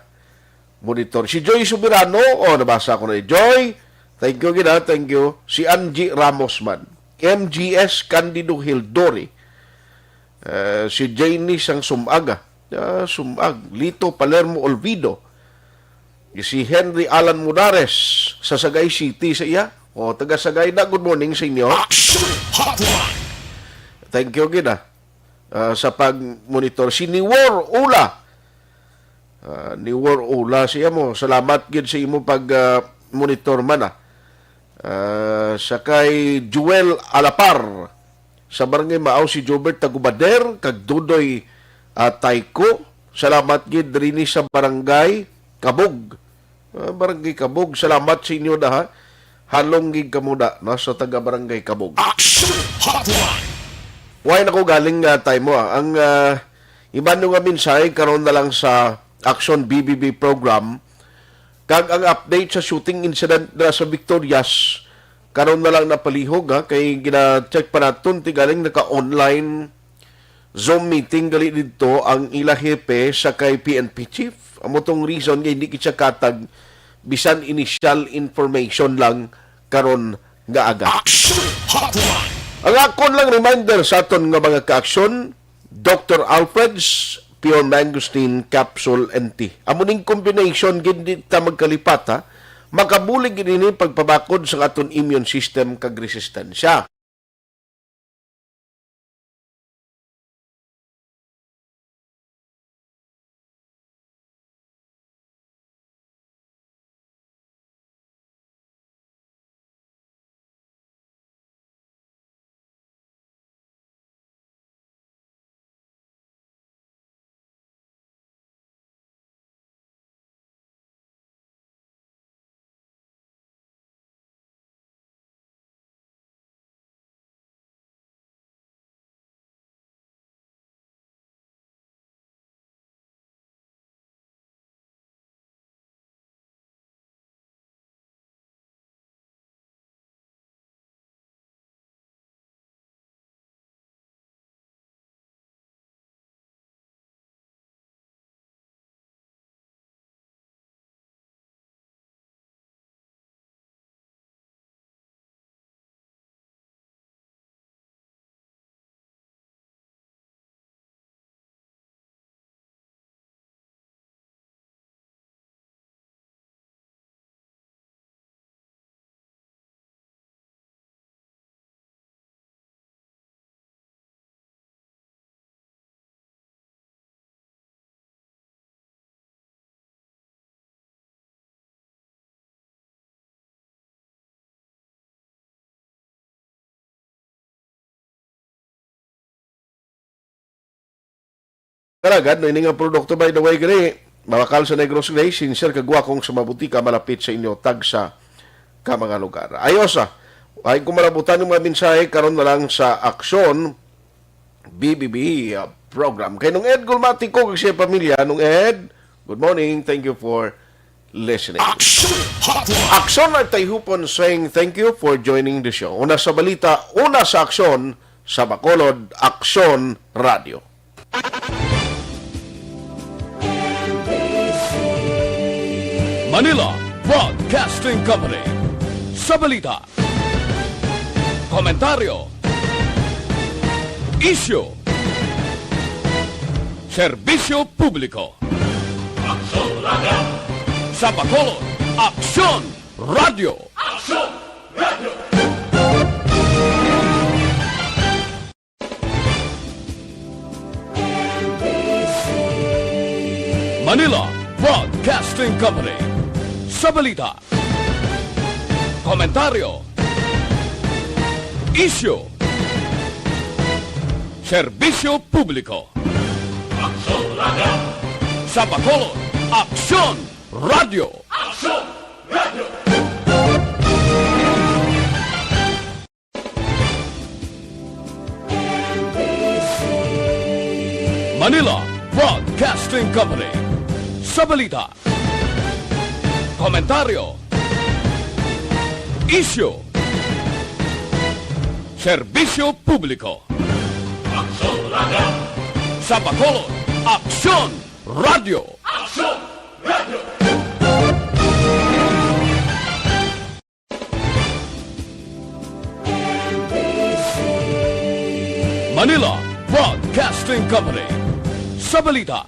monitor. Si Joy Soberano, oh, nabasa ko na ni Joy. Thank you gid, ah, thank you. Si Angie Ramos man. M G S Candido Hildori. Eh, si Janie sang Sumaga. Ah, Sumag. Lito Palermo Olvido. Si Henry Alan Mudares sa Sagay City sa iya. O, taga Sagay na, good morning sa inyo. Action Hotline. Thank you gid, ah, ah, sa pag-monitor. Si Niwor Ula. Ah, Niwor Ula siya mo. Salamat gid sa imo pag, ah, monitor man, ah. Ah, sa kay Joel Alapar, sa Barangay Maaw, si Jobert Tagubader kag Dudoy, ah, Tayko. Salamat gid rini sa Barangay Kabog. Ah, Barangay Kabog, salamat sa inyo da, ha. Halong gid kamo da, no, sa taga Barangay Kabog. Action Hotline. Why na ko galing nga time mo, ah? Ang, ah, iban nga mensahe karon na lang sa Action B B B program, kag ang update sa shooting incident na sa Victorias, karon na lang napalihog, ha, kay gina-check pa naton, ti galing naka-online Zoom meeting gali didto ang ila hepe sa kay P N P chief. Amo tong reason nga hindi gid siya katag bisan initial information lang karon nga aga. Action Hotline. Ang akon lang reminder sa aton nga mga ka-aksyon, Doctor Alfred's Pure Mangosteen Capsule and Tea. Amo ning combination, gid di ta magkalipat, ha. Makabulig gid ini pagpabakod sa aton immune system kag resistensya. Kalagad, no, ini nga produkto, by the way, gani, mabakal sa Negros Gray, sincere kag gwakong sa mabuti ka malapit sa inyo tagsa ka mga lugar. Ayos, ah. Ay, kung malabutan ang mga mensahe, karon na lang sa Aksyon, B B B, ah, program. Kay Nung Ed Gulmati ko, kag siya pamilya, Nung Ed, good morning. Thank you for listening. Action Hotline. Aksyon at Tayhupon saying thank you for joining the show. Una sa balita, una sa aksyon, sa Bacolod, Aksyon Radio. Manila Broadcasting Company. Sa balita, komentaryo, isyu, serbisyo publiko. Aksyon Radio. Sa Bacolod, Aksyon Radio. Aksyon Radio. Manila Broadcasting Company. Sa balita, komentaryo, isyu, serbisyo publiko. Aksyon Radio. Sa Bacolod, Aksyon Radio. Aksyon Radio. Manila Broadcasting Company. Sa balita, komentaryo, isyu, serbisyo publiko. Aksyon Radio. Sa Bacolod, Aksyon Radio. Aksyon Radio. Manila Broadcasting Company. Sa balita,